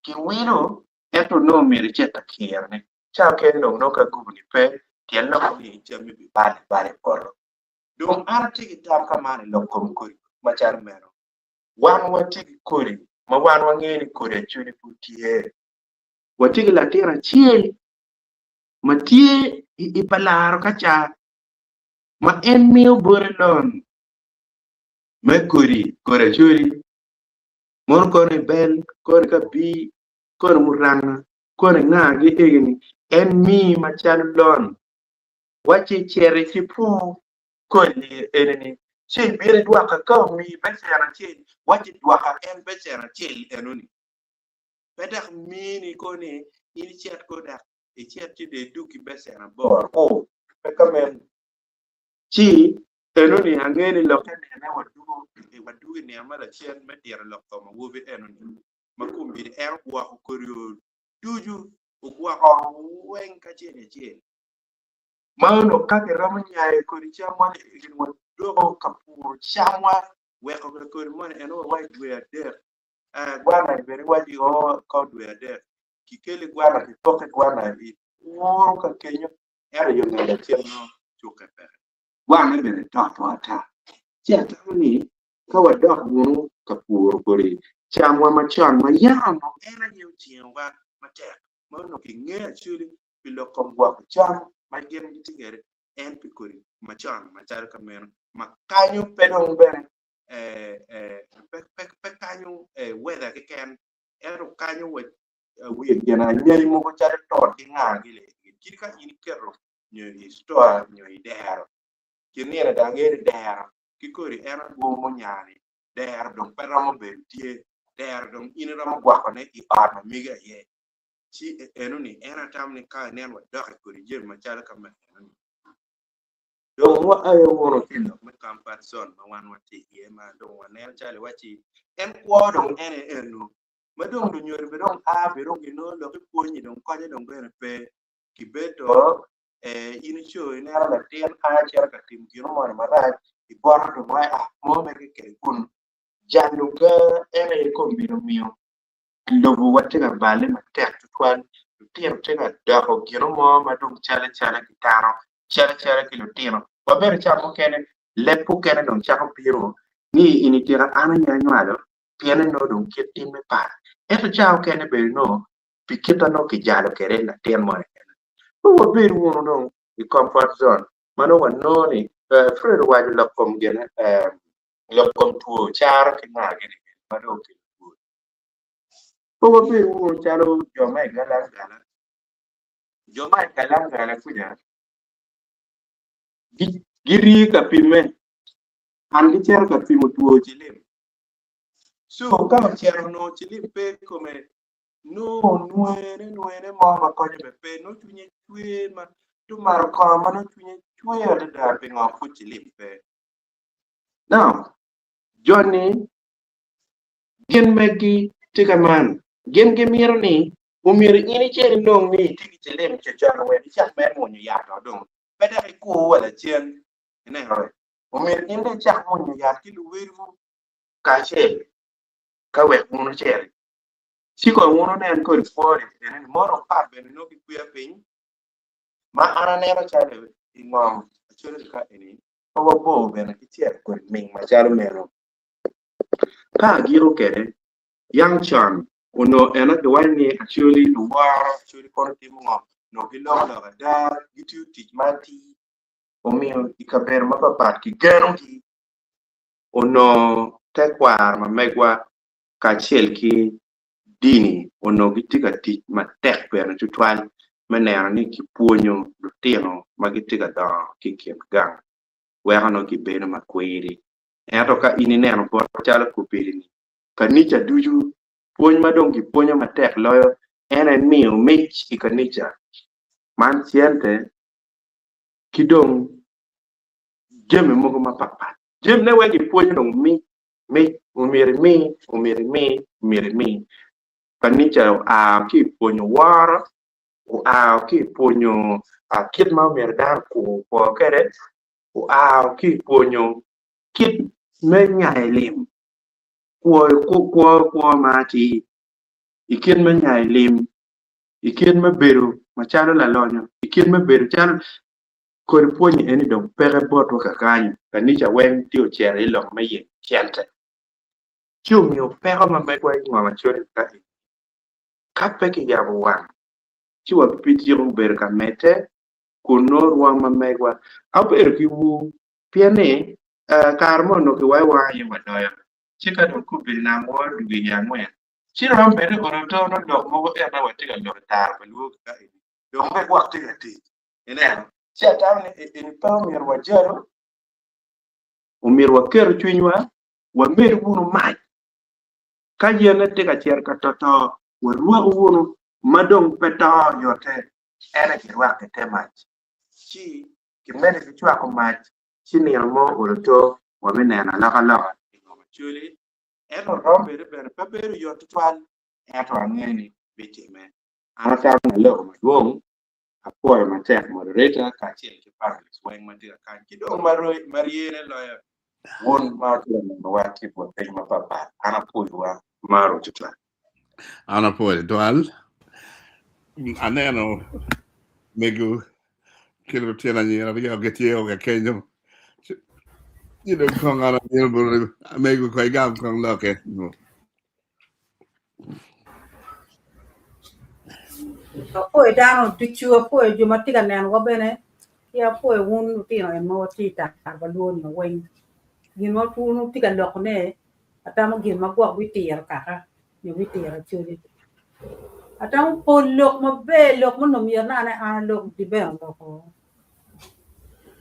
Kiwilo ento nongo myero icit ka kirone. Ca okene dong nongo ka gubu-ni pe, tyen lokke ni cammi bibalo abala i poto. Dong an atye ki tam ka man i lok kom kodi macalo meno. Wan watye ki kodi ma wan wangeyo ni kodi Acholi pud tye. Watye ki latin acel ma tye i pa laro ka ca ma en miyo bote lon me kodi kodi Acholi mono kono i bel, kono i kabir, kono muranga, kono i nga gi egini en miyi macalo lon wacci cit ipur kodi enini ci ibino idwoka ka omiyi becen acel wacci dwoka en becen acel enoni pe dok mini koni in icit ko dok icit ci dong idug ki becen aboro ku pe ka meno ci enoni ange ni lokke nene wadwogo wadwogo i nino ma lacen me tito lok kom awobi enoni ma kombeddi en ogwoko kodi ducu ogwoko weng kacel acel ma onongo ka kiromo nyayo kodi camwa ni gin wadoko ka puro camwa weko kodi moni en wa i dwe adek gwana bene iwaci o ko dwe adek kikeli gwana kipoki gwana ipuro ka kenyo ento yo nge lacen nongo cukke peke gwana bene toto ata ci atamo ni ka wadok wunu ka puro kodi camwa macon ma yam onongo en aye ojengowa matek ma onongo kingeyo actually pi lok kom gwoko cam ma gin gitye kwede en pi kodi macon macalo ka meno ma kanyo pe dong bene pe kanyo weather keken ento kanyo wa wiye gin anyai mogo calo tot ki nga gini kit ka in iketo nyo i store nyo i dero kin nino dong angeyo ni dero ki kodi en agwo munya-ni dero dong pe romo bedo tye dero dong in iromo gwokone i ot ma megi aye ci enoni en atamo ni ka inen wadok i kodi jami macalo ka ma enoni dong wa aye wunu ki i lok me comfort zone ma wan watye iye ma dong waneno calo iwacci en kwo dong en aye eno ma dong lunyodo bene dong a bene dong ginongo lok ipwonyi dong konye dong bene pe kibedo in ico ineno latin a cito ka timo gino moni marac ibwoto dong wai ah mo mere keken kun jalo ga en aye kombeddi omiyo lobowa tye ka balle matek tutwal lutino tye ka doko gino mo ma dong cal acala ki dano cal acala ki lutino wa bene ca mukene leb mukene dong cako bino ni in itika an aye anywalo pien nongo dong kit timme pat ento ca mukene bene nongo pi kit ma nongo kijalo kwede latin moni pe wabed wunu dong i comfort zone ma nongo wanongo ni Fred owaco lok kom gine lok kom two caro ki nga gini ma dong okelo two. Pe wabed wunu calo jo ma i galangala jo ma i galangala kuca girii ka pimme an gicito ka pimo two cilim so ka ocito onongo cilim pe i kome nongo onwene nwene mo ma konyo bene pe nongo cwinye cwer ma tumato kongo ma nongo cwinye cwer adada pingo pud cilim pe. Now joni gin megi tye ka man gin gimito ni omyero in icit inong ni itye ki cilim cucunu wek icak mere mwonyo yat o dong pe dok ikur wa lacen ineno omyero in dong icak mwonyo yat ki luwedwu kacel ka wek wun wuciti ci kong wun wunen kodi kwo-ni eni ni mono pat bene nongo kikweya piny ma an aneno calo i ngom acoli ka eni pe wabor bene ki cito kodi ming macalo meno. Ka agiko kwede, yang con onongo ena giwaco ni Acholi luworo, Acholi kono timo ngo, onongo giloko lok ada, gitiyo tic ma atir, omiyo i kabedo mapapat kigenogi. Onongo tekwaro ma megwa kacel ki dini onongo gitye ka tic matek bene tutwal me neno ni kipwonyo lutino ma gitye ka dongo ki i kin gang weko nongo gibedo makwiri. Ento ka in ineno bot calo kobedini, kanica ducu, pwony ma dong gipwonyo matek loyo en aye miyo mic i kanica, man cente ki dong jami mogo mapatpat. Jamine weng gipwonyo dong mic, mic, omyero imi, omyero imi, omyero imi. Kanica oa ki i pwonyo woro, oa ki i pwonyo kit ma omyero dano okur kwo kwede. Oa ki i pwonyo kit me nyayo lim, kwo kwo ma atir, i kit me nyayo lim, i kit me bedo macalo lalonyo, i kit me bedo calo kodi pwonye eni dong peke botwa kakany, kanica weng tye ocito i lok me yenyo cente. Ci omiyo peko ma megwa i ngom acoli ka eni, ka pe kiyabo wang ci wabityeko bedo ka medde kun nongo rwom ma megwa. Abedo ki ur pien ni kare mo onongo kiwayo wan aye waloyo, ci ka dong kobedo nang woro dwogo i angwen, ci romo bedo ni olo to nongo lok mogo ento watye ka lok i tara pa lwor ka eni dong pe gwok tye ka tic. Ineno? Ci atamo ni eni pe omyero wajalo, omyero waketo cwinywa, wamed wunu mac. Ka yene tye ka cito ka toto, warwaku wunu ma dong pe to oyote, en aye kirwako i te mac. Ci kimedde ki cwako mac, ci nino mo olo to wabineno alokaloka i ngom Acholi. Ento romo bene bene pe bedo yot tutwal, ento angeyo ni bitimme. An atamo ni aloko madwong, apwoyo matek moderator kacel ki panelists weng ma tye ka kany ki dong ma ryene loyo wun ma wutye ka nenowa ki i but piny mapatpat. An apwoyowa maro tutwal. An apwoyo tutwal. Aneno mego ki lutino anyira aryo gitye ka kenyo. Ci dong kong an abino boti mego kong igam kong lokke. Apwoyo dano ducu, apwoyo jo ma tye ka nenowa bene, ki apwoyo wun lutino eni ma watye i tar pa lwoni weng. Gin ma wun wutye ka lokone atamo gin ma gwok bitiro kaka nyo bitiro acholi. Atamo pol lok maber lok ma onongo myero nene an alok Dibeng oloko.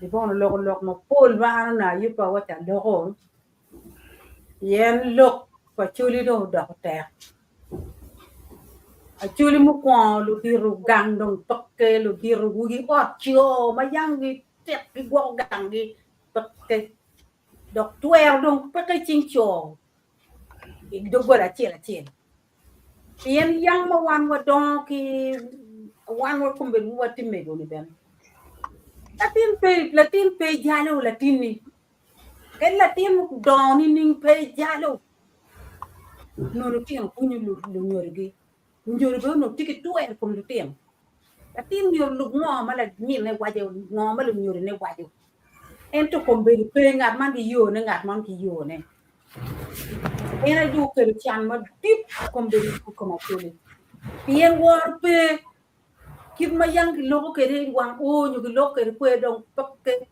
Dibeng oloko lok mapol ma an onongo ayubbe awaci aloko. Pien lok pa Acholi dong odoko tek. Acholi mukwongo ludito gang dong peke, ludito wigi ot co ma yam gitek gigwoko ganggi peke dok twero dong peke i cing co i doggola acel acel. Pien yam ma wan wadongo ki wan wa kombeddi watye mego-ni bene latin pe latin pe jalo latinni. Kadi latin odongo nining pe ijalo nongo lutino pwonyo lunyodogi. Lunyodo bene onongo tye ki twer i kom lutino. Latin myero olub ngo ma laminne waco, ngo ma lunyodone waco. Ento kombeddi pe ngat man ki yone, ngat man ki yone. En aye dong okelo can madit kombeddi i kom Acholi. Pien woro pe, kit ma yam giloko kwede i wang oo nyo giloko kwede kwer dong peke.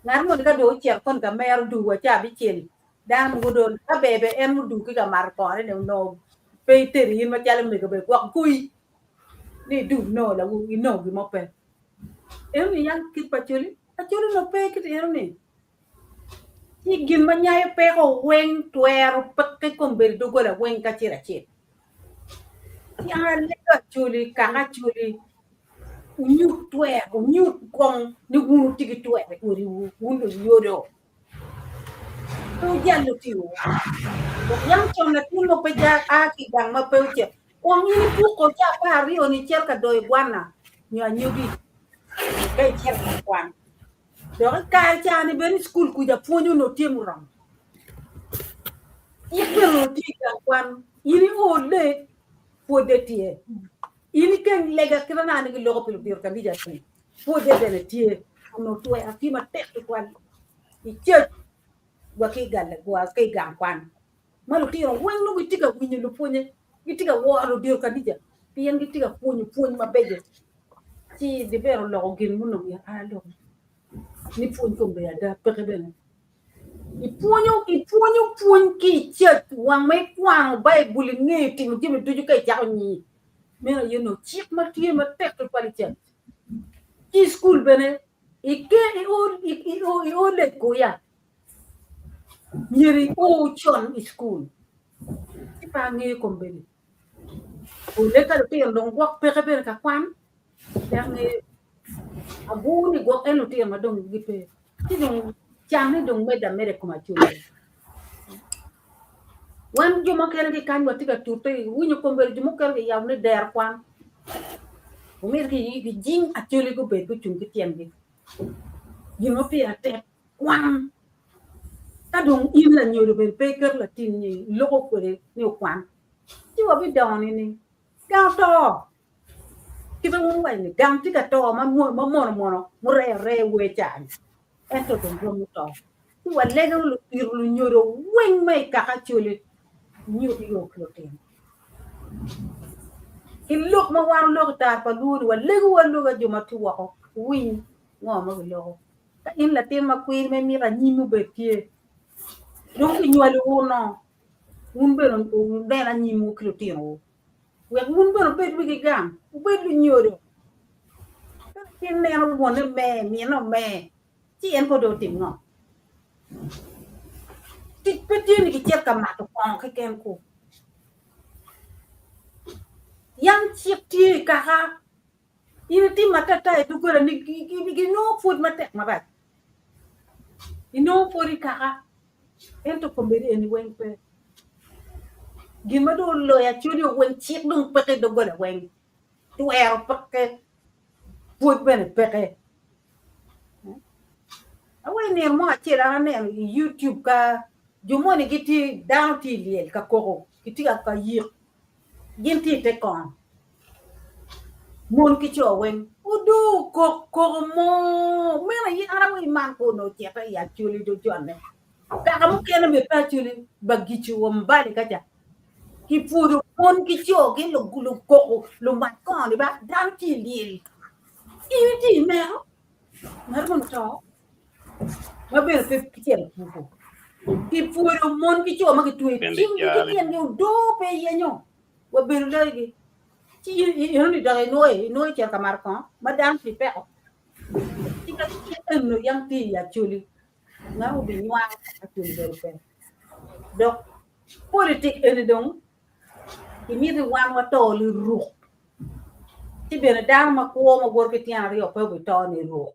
Ngat moni ka dong ocito koni ka mero duu wa ca abicel, dano mogo dong ka ber ber en muduu ki ka mato kore ni onongo pe iteri in macalo mego bene gwok goyi ni iduu inongo lawu inongo gin mo pe. Eno ni yang kit pa Acholi, Acholi onongo pe kit eno ni. Ci gin ma nyayo peko weng twero peke kombeddi doggola weng kacel acel. Ci an alego Acholi, kaka Acholi, wunyut twer, wunyut kong ni wun wutye ki twer i odiwu, wun lunyodo. Pe wujal lutinowu. Dok yam con latin mo pe ja a ki i gang ma pe ocito. Kong in ipuko ca 12 ni icito ka doyo gwana nyo anyogi ka icito ka kwan. Dok i kare ca-ni bene i cukul kuca pwony onongo tye muromo. Cik bene onongo tye i gang kwan. In io late, pwodde tye. In ikeng lega kit ma nani giloko pi ludito kanica-ni, pwodde bene tye. Onongo twero tye matek tutwal i church wa ki i gang kwan ma lutino weng nongo gitye ka winyo lupwonye, gitye ka woro ludito kanica pien gitye ka pwonyo pwony mabeco. Ci Dibera oloko gin munongo myero an aloki ni pwony kombeddi ada peke bene. Ipwonyo ipwonyo pwony ki i church wang ma ikwano Baibul ingeyo timo jami ducu ka icako nyi meno aye nongo cik ma tye matek tutwal i church. Ki i cukul bene ike i o late kuya myero i o con i cukul ci pe angeyo kombeddi pole ka lutino dong gwok peke bene ka kwan pe angeyo agur ni gwok en lutino ma dong gipe ci dong canne dong medde ameda i kom Acholi. Wan jo mukene ki kany watye ka tute iwinyo kombeddi jo mukene giyabo ni dero kwan omyero gijing Acholi gubed gucung ki tyengi. Gin ma pire tek kwan. Ka dong in lanyodo bene pe iketo latinni iloko kwede ni okwan, ci wabidongo nining? Gang oto. Kit ma wun wuwaco ni gang tye ka to ma mono mono mureyo reyo wer ca-ni, ento dong romo to. Ci walego lutito lunyodo weng ma i kaka Acholi nyut yo ki lutino. Ki lok ma wan oloko i tar pa luo ni walego wa aloga jo ma tye woko wuwiny ngo ma giloko. Ka in latin ma kwiri ma imito anyim obed tye, dong kinywalowu no, wun bene wunen anyimwu ki lutinowu. Wek wun bene wubed wigi gang, wubed lunyodo. Ka latin neno wonne mer, minne omer, ci en kono dong otim ngo? Tic pe tye ni kicit ka mato kongo keken ku. Yam cik tye i kaka, in itimo atata i doggola ni ginongo pwod matek marac. Inongo pwod i kaka, ento kombeddi eni weng pe. Gin ma dong oloyo Acholi weng cik dong peke i doggola weng, twero peke, pwod bene peke. Aweyo nino mo acel an aneno i YouTube ka jo moni gitye dano tye i lyel ka koko gitye ka yik gin tye i te kongo mon ki co weng odo kok koko mo meno aye an aweyo man ko onongo ocito i Acholi do jone kaka mukene bene pe Acholi Bagicu wa Mbale kaca kipwodo mon ki co gin lukoko lumat kongo ni ba dano tye i lyel in itye i mero ngat moni oto ma bene pe kicito i puko kipwodo mon ki co ma kitweyo cinggi ki tyengi odo pe yenyo wabedo loyogi ci enoni dok inwoyo inwoyo cito ka mato kongo ma dano tye i peko ci ka eno yam tye i Acholi ngat obinywaro Acholi bedo pe dok politik eni dong imiti wan wato liruk ci bene dano ma kwo ma woto ki tyen aryo pe obito niruk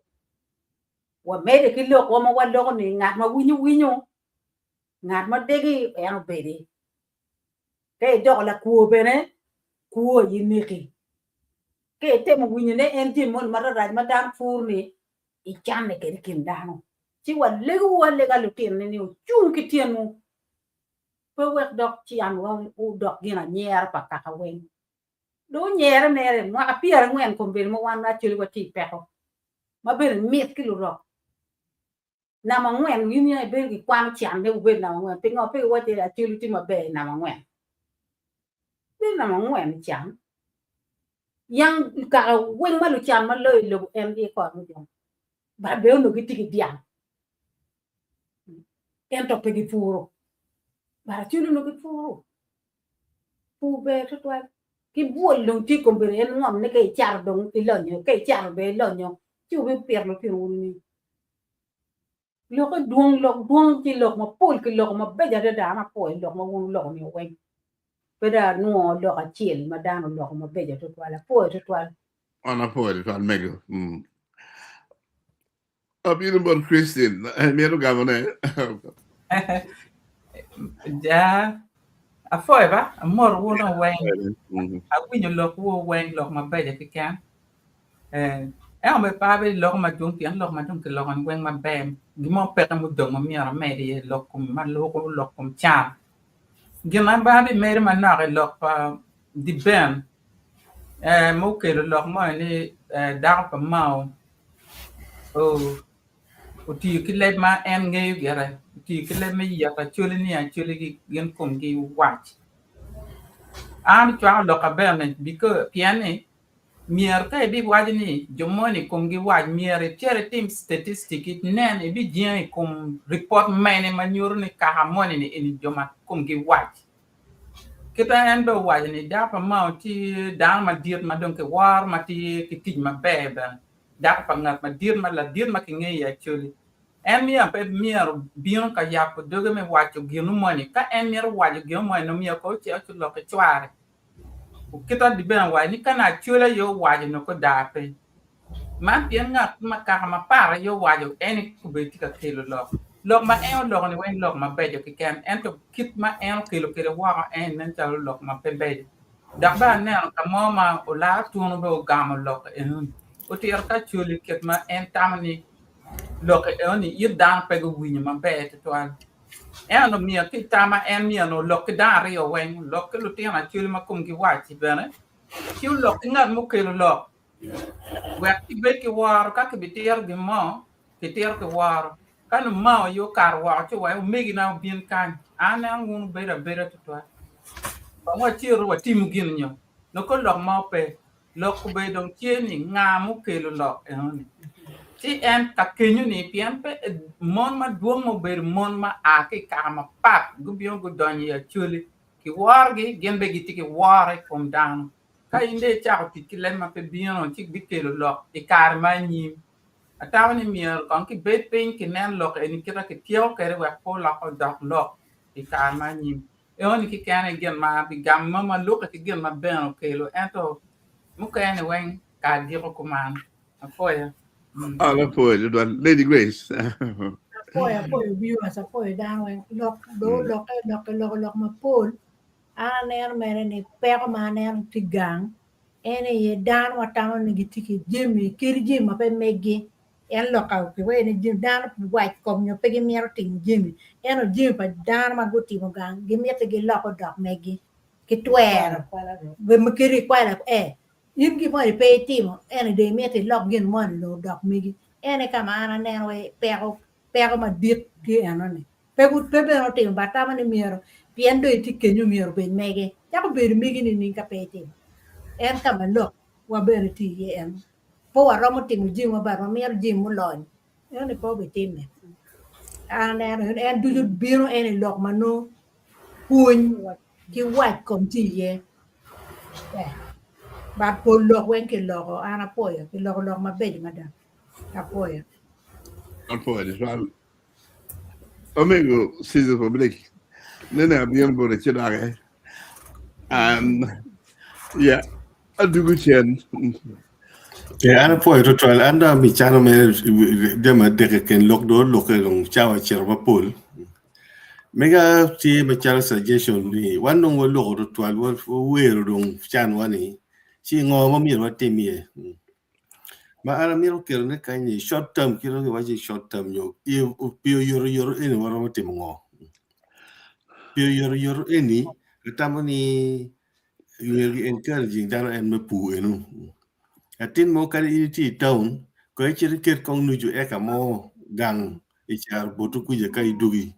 wamede ki lokwa ma waloko ni ngat ma winyo winyo ngat ma degi en obedi ka idoko lakwo bene kwo aye neki ka itemo winyo ne en jami moni mararac ma dano pur ni icanne kede i kin dano ci walegowu alega lutino ni wucung ki tyenwu pe wek dok cianwa odok gin anyera pa kaka weng. Dong onyere mere mwaka 40 kombeddi ma wan actually watye i peko ma bene mit ki lurok. Namba angwen in ya ibedo ki kwano can ni wubedo namba angwen pingo pe iwaco ni actually tye maber i namba angwen. Bedo namba angwen i can. Yang kaka weng ma lucan ma loyo i lobo en i kor me joni. But bene onongo gitye ki dyang. Ento pe gipuro. But actually onongo gipuro. Pur ber tutwal. Ki bwol dong tye i kom bedo en ngom ni ka icato dong ilonyo, ka icato bene ilonyo, ci wubipito lutinowu nining? Lokke dwong, lok dwong ci lok mapol ki loko mabeco adada an apwoyo lok ma wun wuloko ni weng. Pe dong anwongo lok acel ma dano oloko mabeco tutwal. Apwoyo tutwal. An apwoyo tutwal mego. Mm. Abino bot Christine, mito gamone. Ja, apwoyo ba, amoro wun weng. Awinyo lok wu weng, lok mabeco keken. Eh, ento bene pe abedo loko madwong pien lok ma dong kiloko-ni weng maber, gin mo peke mudong ma myero amed iye lok kom ma loko lok kom can. Gin ma pe abimedo manok i lok pa Diben eh, ma okelo lok moni ni eh, dako pa Mao otiyo ki leb ma en ngeyo gire, otiyo ki leb me yito Acholi ni Acholi gin komgi wac. An acwako lok aber ni because pien ni myero ka ibiwaco ni jo moni komgi wac myero icit itim statistic inen ibijenge i kom ripot mene ma nyuto ni kaka moni ni eni jo ma komgi wac. Kita en bene owaco ni dako pa Mao tye dano madit ma dong kiworo ma tye ki tic maber bene dako pa ngat madit ma ladit ma kingeyo i Acholi. En myero pe myero bino ka yabo doge me waco gino moni. Ka en mito waco gino moni nongo myero kono ocit olok ki cware. Kita di bene owaco ni ka nongo Acholi aye owaco nongo ko daa pe. Man pien ngat ma kaka mapat aye owaco en obedo tye ka kelo lok. Lok ma en oloko ni weng lok mabeco keken ento kit ma en okelo kwede woko en nen calo lok ma pe beco. Dok bene aneno ka mo ma olar tunu bene ogamo lok enoni. Otito ki Acholi kit ma en tamo ni. lok eno-ni it dano pe guwinyo maber tutwal. Ento myero ki i tama en myero olok ki dano aryo weng, olok ki lutino Acholi ma komgi wac-ci bene, ci olok ki ngat mukelo lok wek gibed ki woro ka kibitito gin mo, kitito ki woro. Ka nongo mao aye okato woko ci wek omegina obin kany, an aneno wun wubedo abeda tutwal. Kong wacitu watimu gin nyo, nongo lok mo pe. Lok obedo dong tye ni nga mukelo lok enoni. Ci en ka kenyo-ni pien pe mon madwong obedo mon ma a ki i kaka mapat gubino gudonyo i Acholi kiworogi gin bene gitye ki woro i kom dano. Ka in dong icako tic ki leb ma pe bino ci bikelo lok i kare ma anyim. Atamo ni myero kong kibed piny kinen lok eni kit ma kityeko kwede wek pe olok odok lok i kare ma anyim. Enoni keken aye gin ma bigamo ma lukke ki gin ma bene okelo ento mukene weng kare giko kuman. Apwoyo. Ah, apwoyo tutwal. Lady Grace. Apwoyo, apwoyo viewers, apwoyo dano weng. Lok do olokke, lok kiloko lok mapol. An aneno mere ni peko ma aneno tye gang en aye dano watamo ni gitye ki jami, kadi jami ma pe meggi. En lok ka kiwaco ni dano wac kom nyo pe gimito timo jami ento jami pa dano ma gutimo gang gimiti gilok odok megi ki twero kadi ikwalo ee in gin moni pe itimo ento dong imito ilok gin moni dong odok megi en aye ka ma an aneno iye peko peko madit tye enoni pe bene otimo but atamo ni myero pien dong itye kenyo myero obed mege cako bedo megi nining ka pe itimo en ka ma lok wa bene tye iye eno. Pe waromo timo jami ma but wamito jami mulony ento pe obitimme. An aneno en ducu bino en i lok ma nongo pwony ki wac kom tye iye but pol lok weng kiloko an apwoyo kiloko lok mabeco mada apwoyo. Apwoyo tutwal. Omego Caesar Public nene abino boti ci doki an ya adugo cen. Eh, an apwoyo tutwal an dong ami cano mere jami adek keken lok dong olukke dong cawa ocito mapol mega tye macalo suggestion ni wan dong waloko tutwal wawero dong canwa ni ci ngo ma myero watim iye Ma an amito ketone kany ni short term kit ma kiwaco ni short term nyo pi oyotoyot eni waromo timo ngo? Pi oyotoyot eni atamo ni myero ki encouraging dano en me pur eno. Latin mo kadi in itye i town kong icit iket kong nucu eka mo gang i caro butu kuca ka idwogi.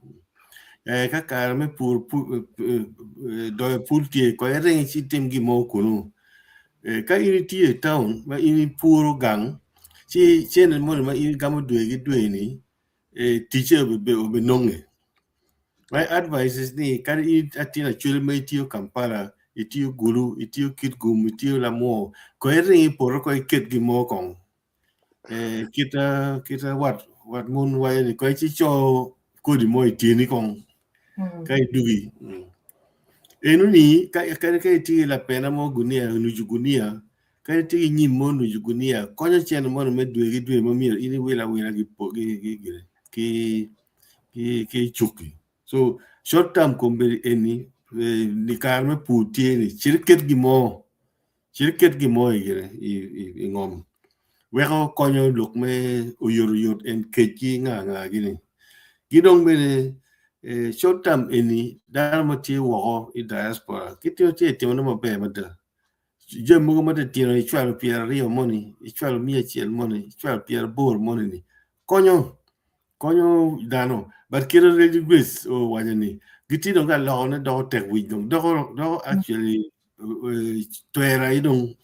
Ka kare me pur doyo pul tye kong iring ci itim gin mo kunu. Ka in itye i town ma in ipuro gang ci cene moni ma in igamo dwe ki dwe ni ticce obinonge. My advice is ni kadi in atin acwali ma itiyo Kampala, itiyo Gulu, itiyo Kitgum, itiyo Lamwo kong iring i poto kong iket gin mo kong. Kita kita wat wat mon waco ni kong ci co kodi mo i tyeni kong ka idugi. Eno ni ka ka itye ki lapena mo gunia nucu gunia ka itye ki nyim mo nucu gunia konyo cene moni me dwe ki dwe ma myero in iwil awila ki ki ki ki cuki. So short term kombeddi eni ni kare me pur tye ni cit iket gin mo Cit iket gin mo i gire i ngom weko konyo lok me oyotoyot en kec ki nga nga gini. Ki dong bene short term eni dano ma tye woko i diaspora gitye tye timone maber mada. Jami mogo matitino icwalo pyeraryo moni, icwalo miya acel moni, icwalo pyeraboro moni-ni konyo konyo dano but kit ma Lady Grace owaco ni gitye dong ka lokone doko tek wic dong doko doko actually twero aye dong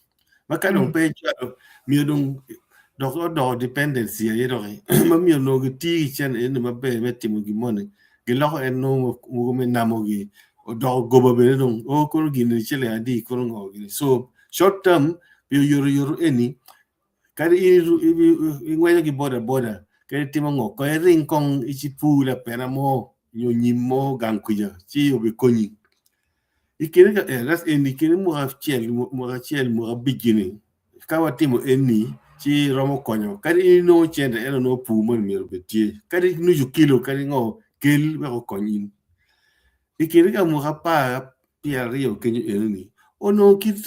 ma ka dong pe icwalo miyo dong dok odoko dependency aye doki ma miyo onongo gitiyo ki cente eni maber me timo gin moni giloko en nongo mogo me namogi odoko goba bene dong o kono gini ciling adi kono ngo gini so short term pi oyotoyot eni Kadi in ingweco ki boda boda kadi itimo ngo kong iring kong icipur lapena mo nyo nyim mo gang kuca ci obikonyi. I kine ka eni i kine mwaka acel mwaka acel mwaka abic gini ka watimo eni ci romo konyo kadi in inongo cente ento nongo pur moni myero obed tye kadi nucu kilo kadi ngo kel wek okony in. I kine ka mwaka apar pyeraryo kenyo enoni onongo kit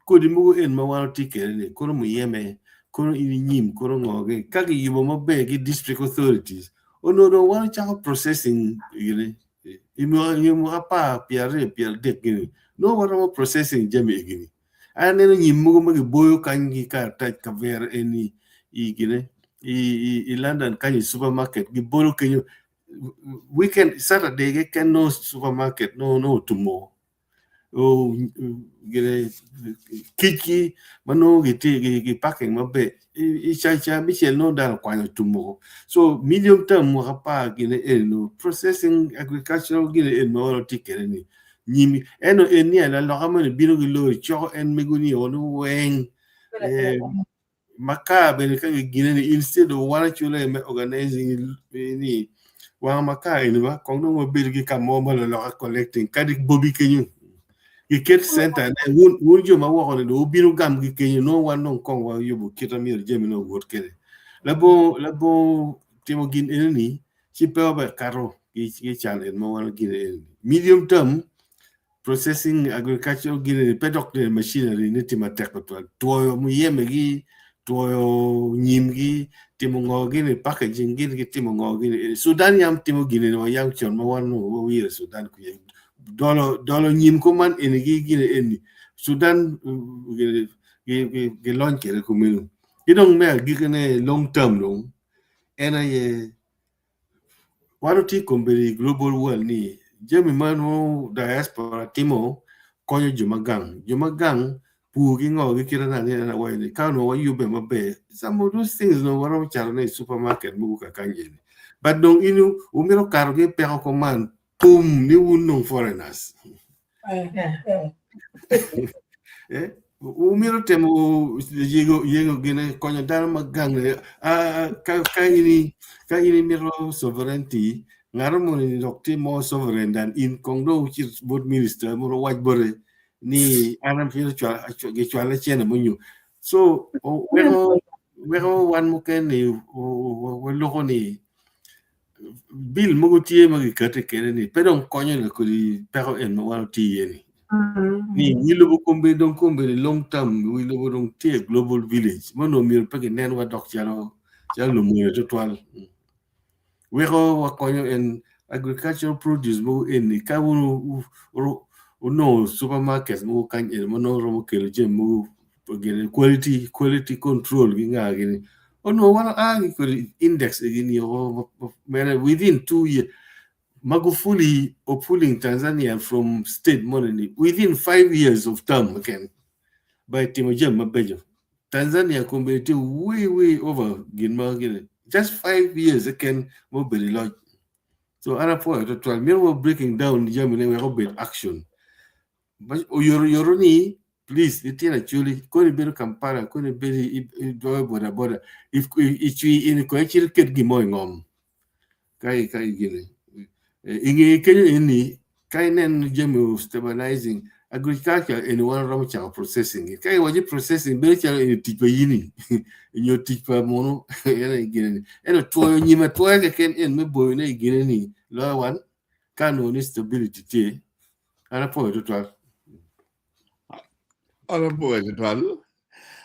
kodi mogo eni ma wan watye kwede ni kono muyeme. Kono in inyim kono ngo gi ka giyubo maber ki district authorities onongo dong wan ocako processing gini i mwaka apar pyeraryo pyeradek gini nongo waromo processing jami egini. An aneno nyim mogo ma giboyo kany ki karatac kavera eni i gine i London kany i supermarket gibolo kenyo weekend Saturday keken nongo supermarket nongo otumo gine kicgi ma nongo gitye gi packing maber i caca abicel nongo dano okwanyo otumo woko so medium term mwaka apar gine eni nongo processing agricultural gine eni ma wan watye kwede ni nyimi ento eni laloka moni bino ki lori coko en mego ni o ni weng makar bene ka gigine ni instead of wan acula me organizing ni wang makar eni ba kong dong wabed ki ka mo ma laloka collecting kadi bobi kenyo giket center ne wun wun jo ma woko ni dong wubino gam ki kenyo nongo wan dong kong wayubo kit ma myero jami ne owot kwede labongo labongo timo gin eni ni ci pe wabekato ki can en ma wan gine eni medium term processing agricultural gine ni pe dok ni machinery ni tye matek tutwal twoyo muyeme gi twoyo nyim gi timo ngo gini packaging gini ki timo ngo gini eni Sudan yam timo gini ni wa yam con ma wan onongo wawire Sudan kuye dolo dolo nyim kuman eni gi gini eni Sudan gi gi gi lony kwede kumeno ki dong me agikine long term dong en aye wan watye kombeddi i global world ni jami ma nongo diaspora timo konyo jo ma gang jo ma gang pur ki ngo ki kite na ni awaco ni ka onongo wayubbe maber some of those things onongo waromo catone i supermarket mogo kakany eni but dong in wumito kato ki i peko kuman pum ni wun dong foreigners Eh, wumito temo yego yego gine konyo dano ma gang ah, ka ka in ka in imito sovereignty ngato moni dok tye more sovereign than in kong dong wucit bot minister mondo owac bote ni an amito cwalo gicwala cene munyo so weko weko wan mukene waloko ni bill mogo tye ma gikati kede ni pe dong konyo ni kodi peko en ma wan watye iye ni ni wi lobo kombeddi dong kombeddi long term wi lobo dong tye global village ma onongo myero pe ginenwa dok calo calo lumone tutwal weko wakonyo en agricultural produce mogo eni ka wun onongo supermarket mogo kany eni ma nongo romo kelo jami mogo gini quality quality control gi nga gini onongo wan aa ki kodi index gini mere within 2 years Magufuli pulling Tanzania from state money ni within 5 years of term again by timo jami mabeco Tanzania kombeddi tye way way over gin ma gini just 5 years keken ma obedo i loc so an apwoyo tutwal myero wa breaking down jami ne wek obed action oyotoyoto ni please litino acholi koni ibedo Kampala koni ibedo idwoyo boda boda icwi in kong icit iket gin mo ingom ka ka gini inge kenyo eni ka inen jami stabilizing agriculture eni wan romo cako processing ka iwaco processing bedo calo eni tic pa yini nyo tic pa munu ene gini ento twoyo nyim atwoya keken en me boyone i gine ni loyo wan ka nongo ni stability tye an apwoyo tutwal. An apwoyo tutwal.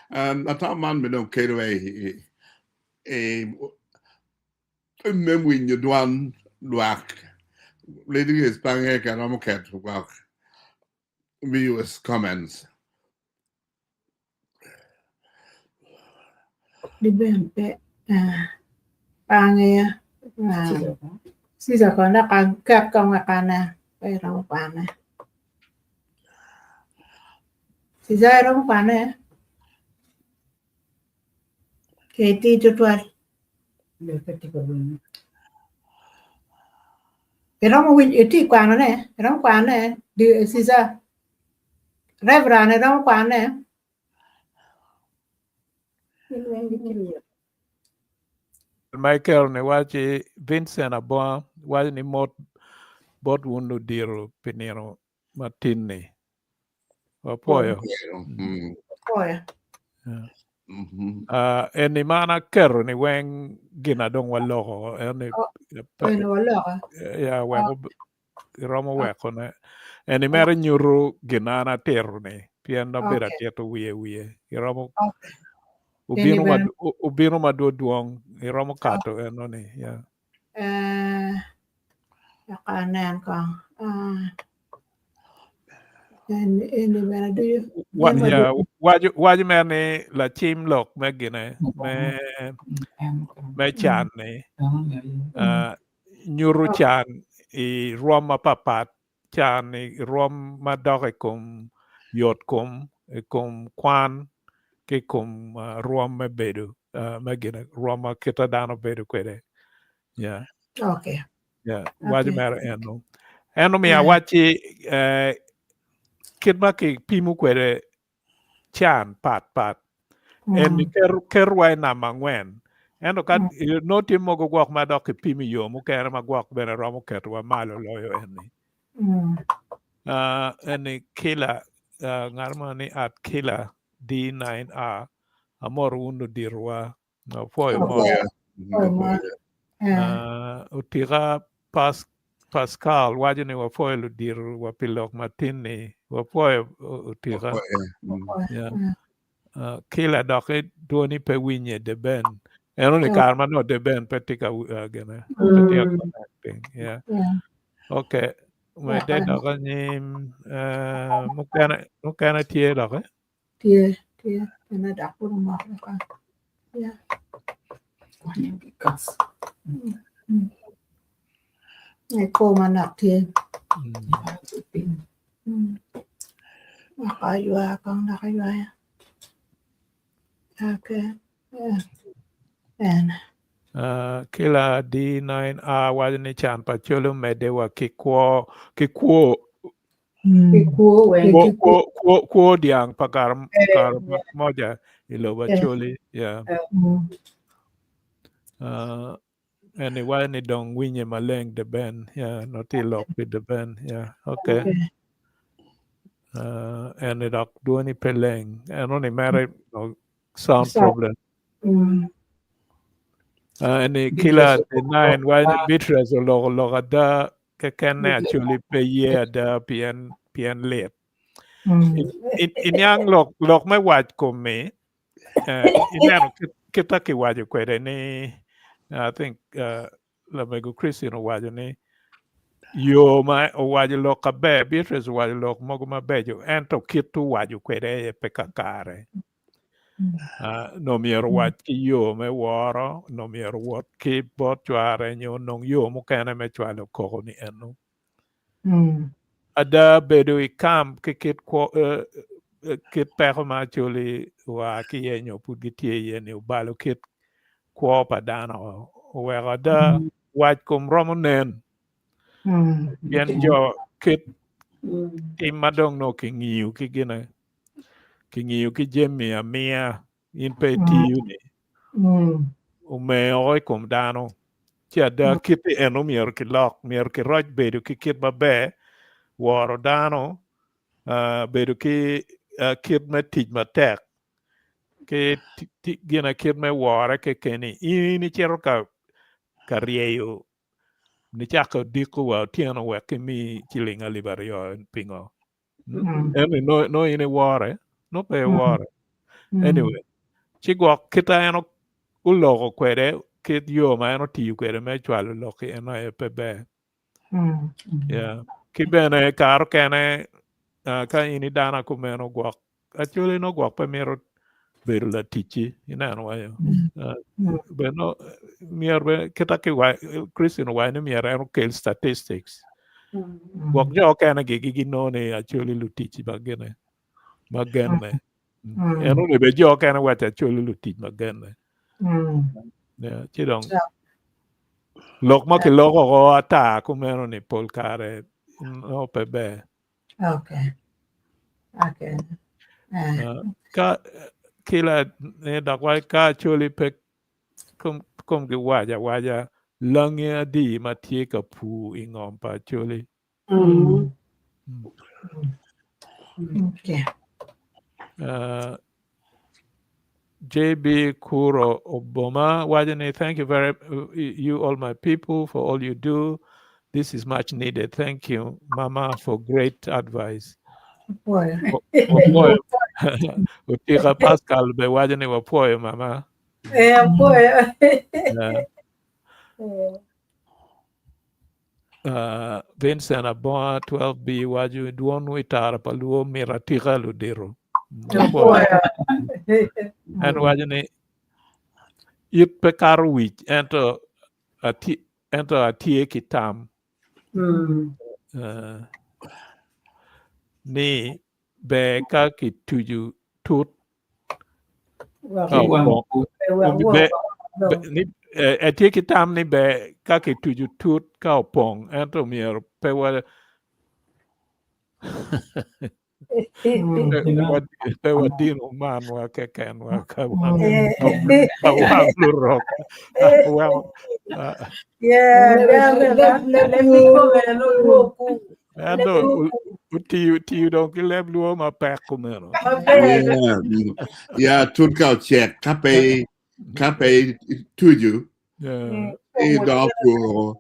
Ata man bene dong kelo i i me winyo dwan lwak leading is pange ka romo keto gwok viewers comments. Diben pe pange Caesar kono dok aket kong wek ane pe iromo kwane. Caesar iromo kwane? Iti tutwal. Iromo winyo iti kwanone iromo kwanone Caesar Reverend iromo kwanone? Michael ni waci Vincent Abonga waco ni mot bot wun ludiro pi nino matin-ni. Wapwoyo. Wapwoyo. Eni ma an aketo ni weng gin adong waloko eni Eni waloko. ya wek iromo wekone eni mere nyuto gin an atito ni pien abedo atito wiye wiye iromo. Eni Obino ma bene obino ma dwo dwong iromo kato eno ni yeah. Eh, wek anen kong. Ah, en eni bene ducu Wa, gin ma yeah, ducu. waco waco mere ni lacim lok me gine me me can ni uh, nyuto can i rwom mapapat can i rwom ma dok i kom yot kom i kom kwan ki i kom uh, rwom me bedo uh, me gine rwom ma kita dano bedo kwede yeah. Okay. Yeah, waco Okay. mere eno. En omiyo Yeah. awacci eh, kit ma kipimo kwede can pat pat en Mm. ker kerwa i namba angwen ento ka Mm. nongo tye mogo gwok ma dok kipimo i yo mukene ma gwok bene romo ketowa malo loyo eni. Mm. Uh, eni kila uh, ngat mo ni at kila D9R amoro wun luditowa apwoyo mot. Apwoyo. Apwoyo mot. Apwoyo. Eh. Uh, otika Pas Pascal waco ni wapwoyo ludito wa pi lok matin-ni wapwoyo otika. Apwoyo. Mm. Apwoyo. Yeah. Eh. Uh, kila doki dwoni pe winye deben eno ni Oh. kare ma nongo deben pe tye ka uh, gine pe tye ka Mm. connecting yeah. Yeah. Okay medde Yeah. dok anyim uh, mukene mukene tye doki Tye, tye. Ene dok pud omoko kong. Yeah. Mm. Mm. E kwo manok tye. mm. Mm. Wek aywa kong dok aywaya. Okay. Yeah. En. Uh, kila D9R waco ni can pa colo medde wa ki kwo ki kwo Mm. Ki kwo weng. kwo Ki kwo. kwo kwo, kwo dyang pa kare Eh, kare moja i lobo Yeah. Acholi yeah. eh. Mm. Uh, anyway ni dong winye maleng de ben yeah no tye lok pi de ben yeah okay Okay. uh, eni dok dwoni pe leng eno ni mere no sound So, problem mm. uh, eni kila Beatrice the nine wa Beatrice oloko lok ada keken ne Acholi pe ye ada pien pien lit Mm. iniang lok lok me wac komi uh, ineno kita kiwaco kwede ni I think uh, lamego Christian owaco ni yo ma owaco lok aber Beatrice owaco lok mogo mabeco ento kit owaco kwede aye pe kakare Mm. uh, no myero owac ki yo me woro no myero owot ki bot cware nyo onong yo mukene me cwalo koko ni eno Mm. ada bedo i camp ki kit kwo uh, kit peko ma Acholi oa ki iye nyo pud gitye iye ni obalo kit kwo pa dano oweko ada Mm. wac kom romo nen Mm. pien jo kit Mm. tim ma dong no king'iyo ki gine king'iyo ki jami amiya in pe Mm. itiyo ni Mm. omeo i kom dano ci ada kiti eno myero kilok myero kiroc bedo ki kit maber woro dano uh, bedo ki uh, kit me tic matek ki gina kit me wore kekeni in icito ka ka ryeyo nicako odiko wa otyeno wek kimi ciling alip aryo pingo Mm. eni no, no in iwore no pe Mm. iwore Mm. anyway ci gwok kita en oloko kwede kit yo ma en otiyo kwede me cwalo lok en aye pe ber Mm. yeah. ki bene kare okene uh, ka in idana kumeno gwok Acholi no gwok pe mito bedo laticci ineno wayo Mm. uh, Mm. bene myero be kita ki wa Christian owaco ni myero en okel statistics Mm. gwok jo okene gigi ginongo ni Acholi lutic ma gine ma genne Mm. eno ni be jo okene waco Acholi lutic ma genne Mm. yeah, ci dong So, lok ma kiloko ko ata kumeno ni pol kare no pe ber okay. Okay. Eh. Uh, ka kila ne dok wa ka Acholi pe kom kom giwaco awaca langi adi ma tye ka pur i ngom pa Acholi Mm. Mm. Mm. Okay. JB Kuro Oboma waco ni thank you very you all my people for all you do. This is much needed. Thank you, Mama, for great advice. Apwoyo. Wapwoyo. Otika Pascal be waco ni wapwoyo mama. Eh, apwoyo. Yeah. Eh. Vincent Abonga 12B waco dwonwu i tara pa luo mit atika ludito. Wapwoyo. Apwoyo. En waco ni it pe kato wic ento ati, ento atye ki tam. Ni ber ka kituco tut atye ki tam ni ber ka kituco tut ka opong ento myero pe wa Pe wadino manwa kekenwa ka wan lurok. Ento otiyo dong ki leb luo mapek kumeno. Ya tut ka ocek ka pe ka pe itucu i doko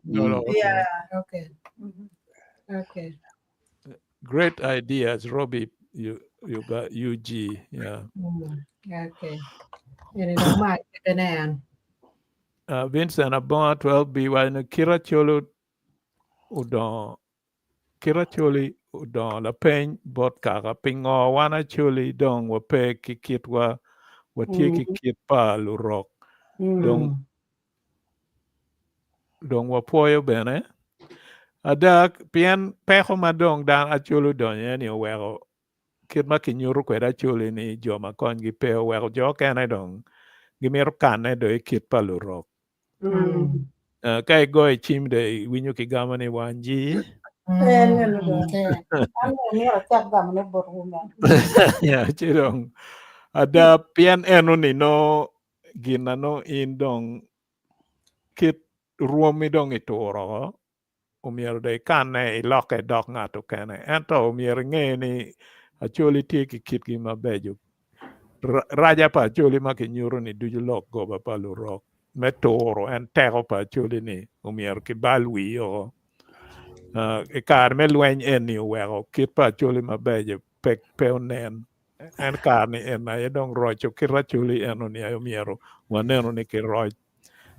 kuro. Yeah, okay. Okay. Great ideas, Robbie. You you got UG. Yeah. Okay. Eni dong ma kite en. Vincent Abonga 12B waco ni kit Acholi odongo kit Acholi odongo lapeny bot kaka pingo wan Acholi dong wape ki kitwa watye ki kit pa lurok dong dong wapwoyo bene ada pien peko ma dong dano Acholi odonyo iye ni oweko kit ma kinyuto kwede Acholi ni jo ma konygi pe oweko jo okene dong gimito kanne dong i kit pa lurok. Ka igoyo cim dong iwinyo kigamo ni wanji. Ci dong ada pien eno-ni nongo gin na nongo in dong kit rwommi dong ituro oko, omyero dong ikanne ilokke idok ngat okene. Ento omyero inge ni Acholi tye ki kitgi mabeco. Raca pa Acholi ma kinyuto ni ducu lok goba pa lurok me turo en teko pa Acholi ni omyero kibal wii oko. I kare me lweny eni oweko kit pa Acholi mabeco pe onen. En kare ni en aye dong roco kit Acholi eno ni aye omyero waneno ni kiroc.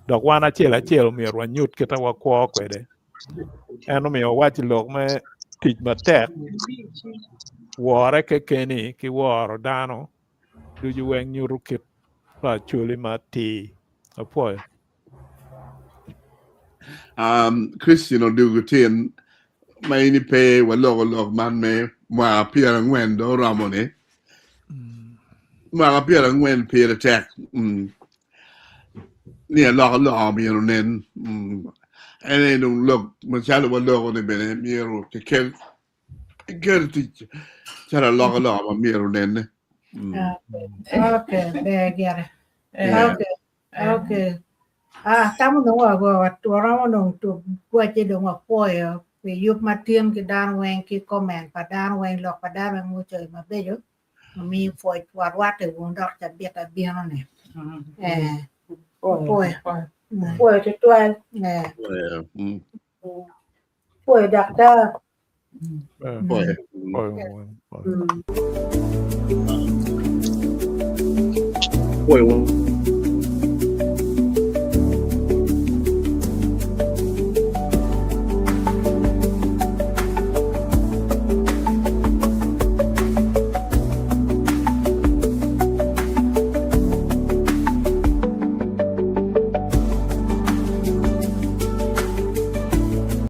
Dok wan acel acel omyero wanyut kit ma wakwo kwede. En omiyo wawaco lok me tic matek, wore kekeni ki woro dano ducu weng nyuto kit pa Acholi ma atir. Apwoyo. Um, Christian Odugu tin ma in ipe waloko lok man me mwaka 40 do oromo ni. Mwaka 40 pire tek. Ni alokaloka myero onen. En aye dong lok macalo waloko ni bene myero kikel ikel tic calo alokaloka ma myero onene. Okay, ber gire. Okay. Okay. Ah, tamo dong wa wa waromo dong tu gwace dong wapwoyo pi yub ma tin ki dano weng ki comment pa dano weng lok pa dano weng mucoyo mabeco omiyo pwoc warwatte wun dok cabit abino ni. Eh, pwoyo. Pwoyo tutwal. Eh. Pwoyo daktar. Pwoyo. Pwoyo.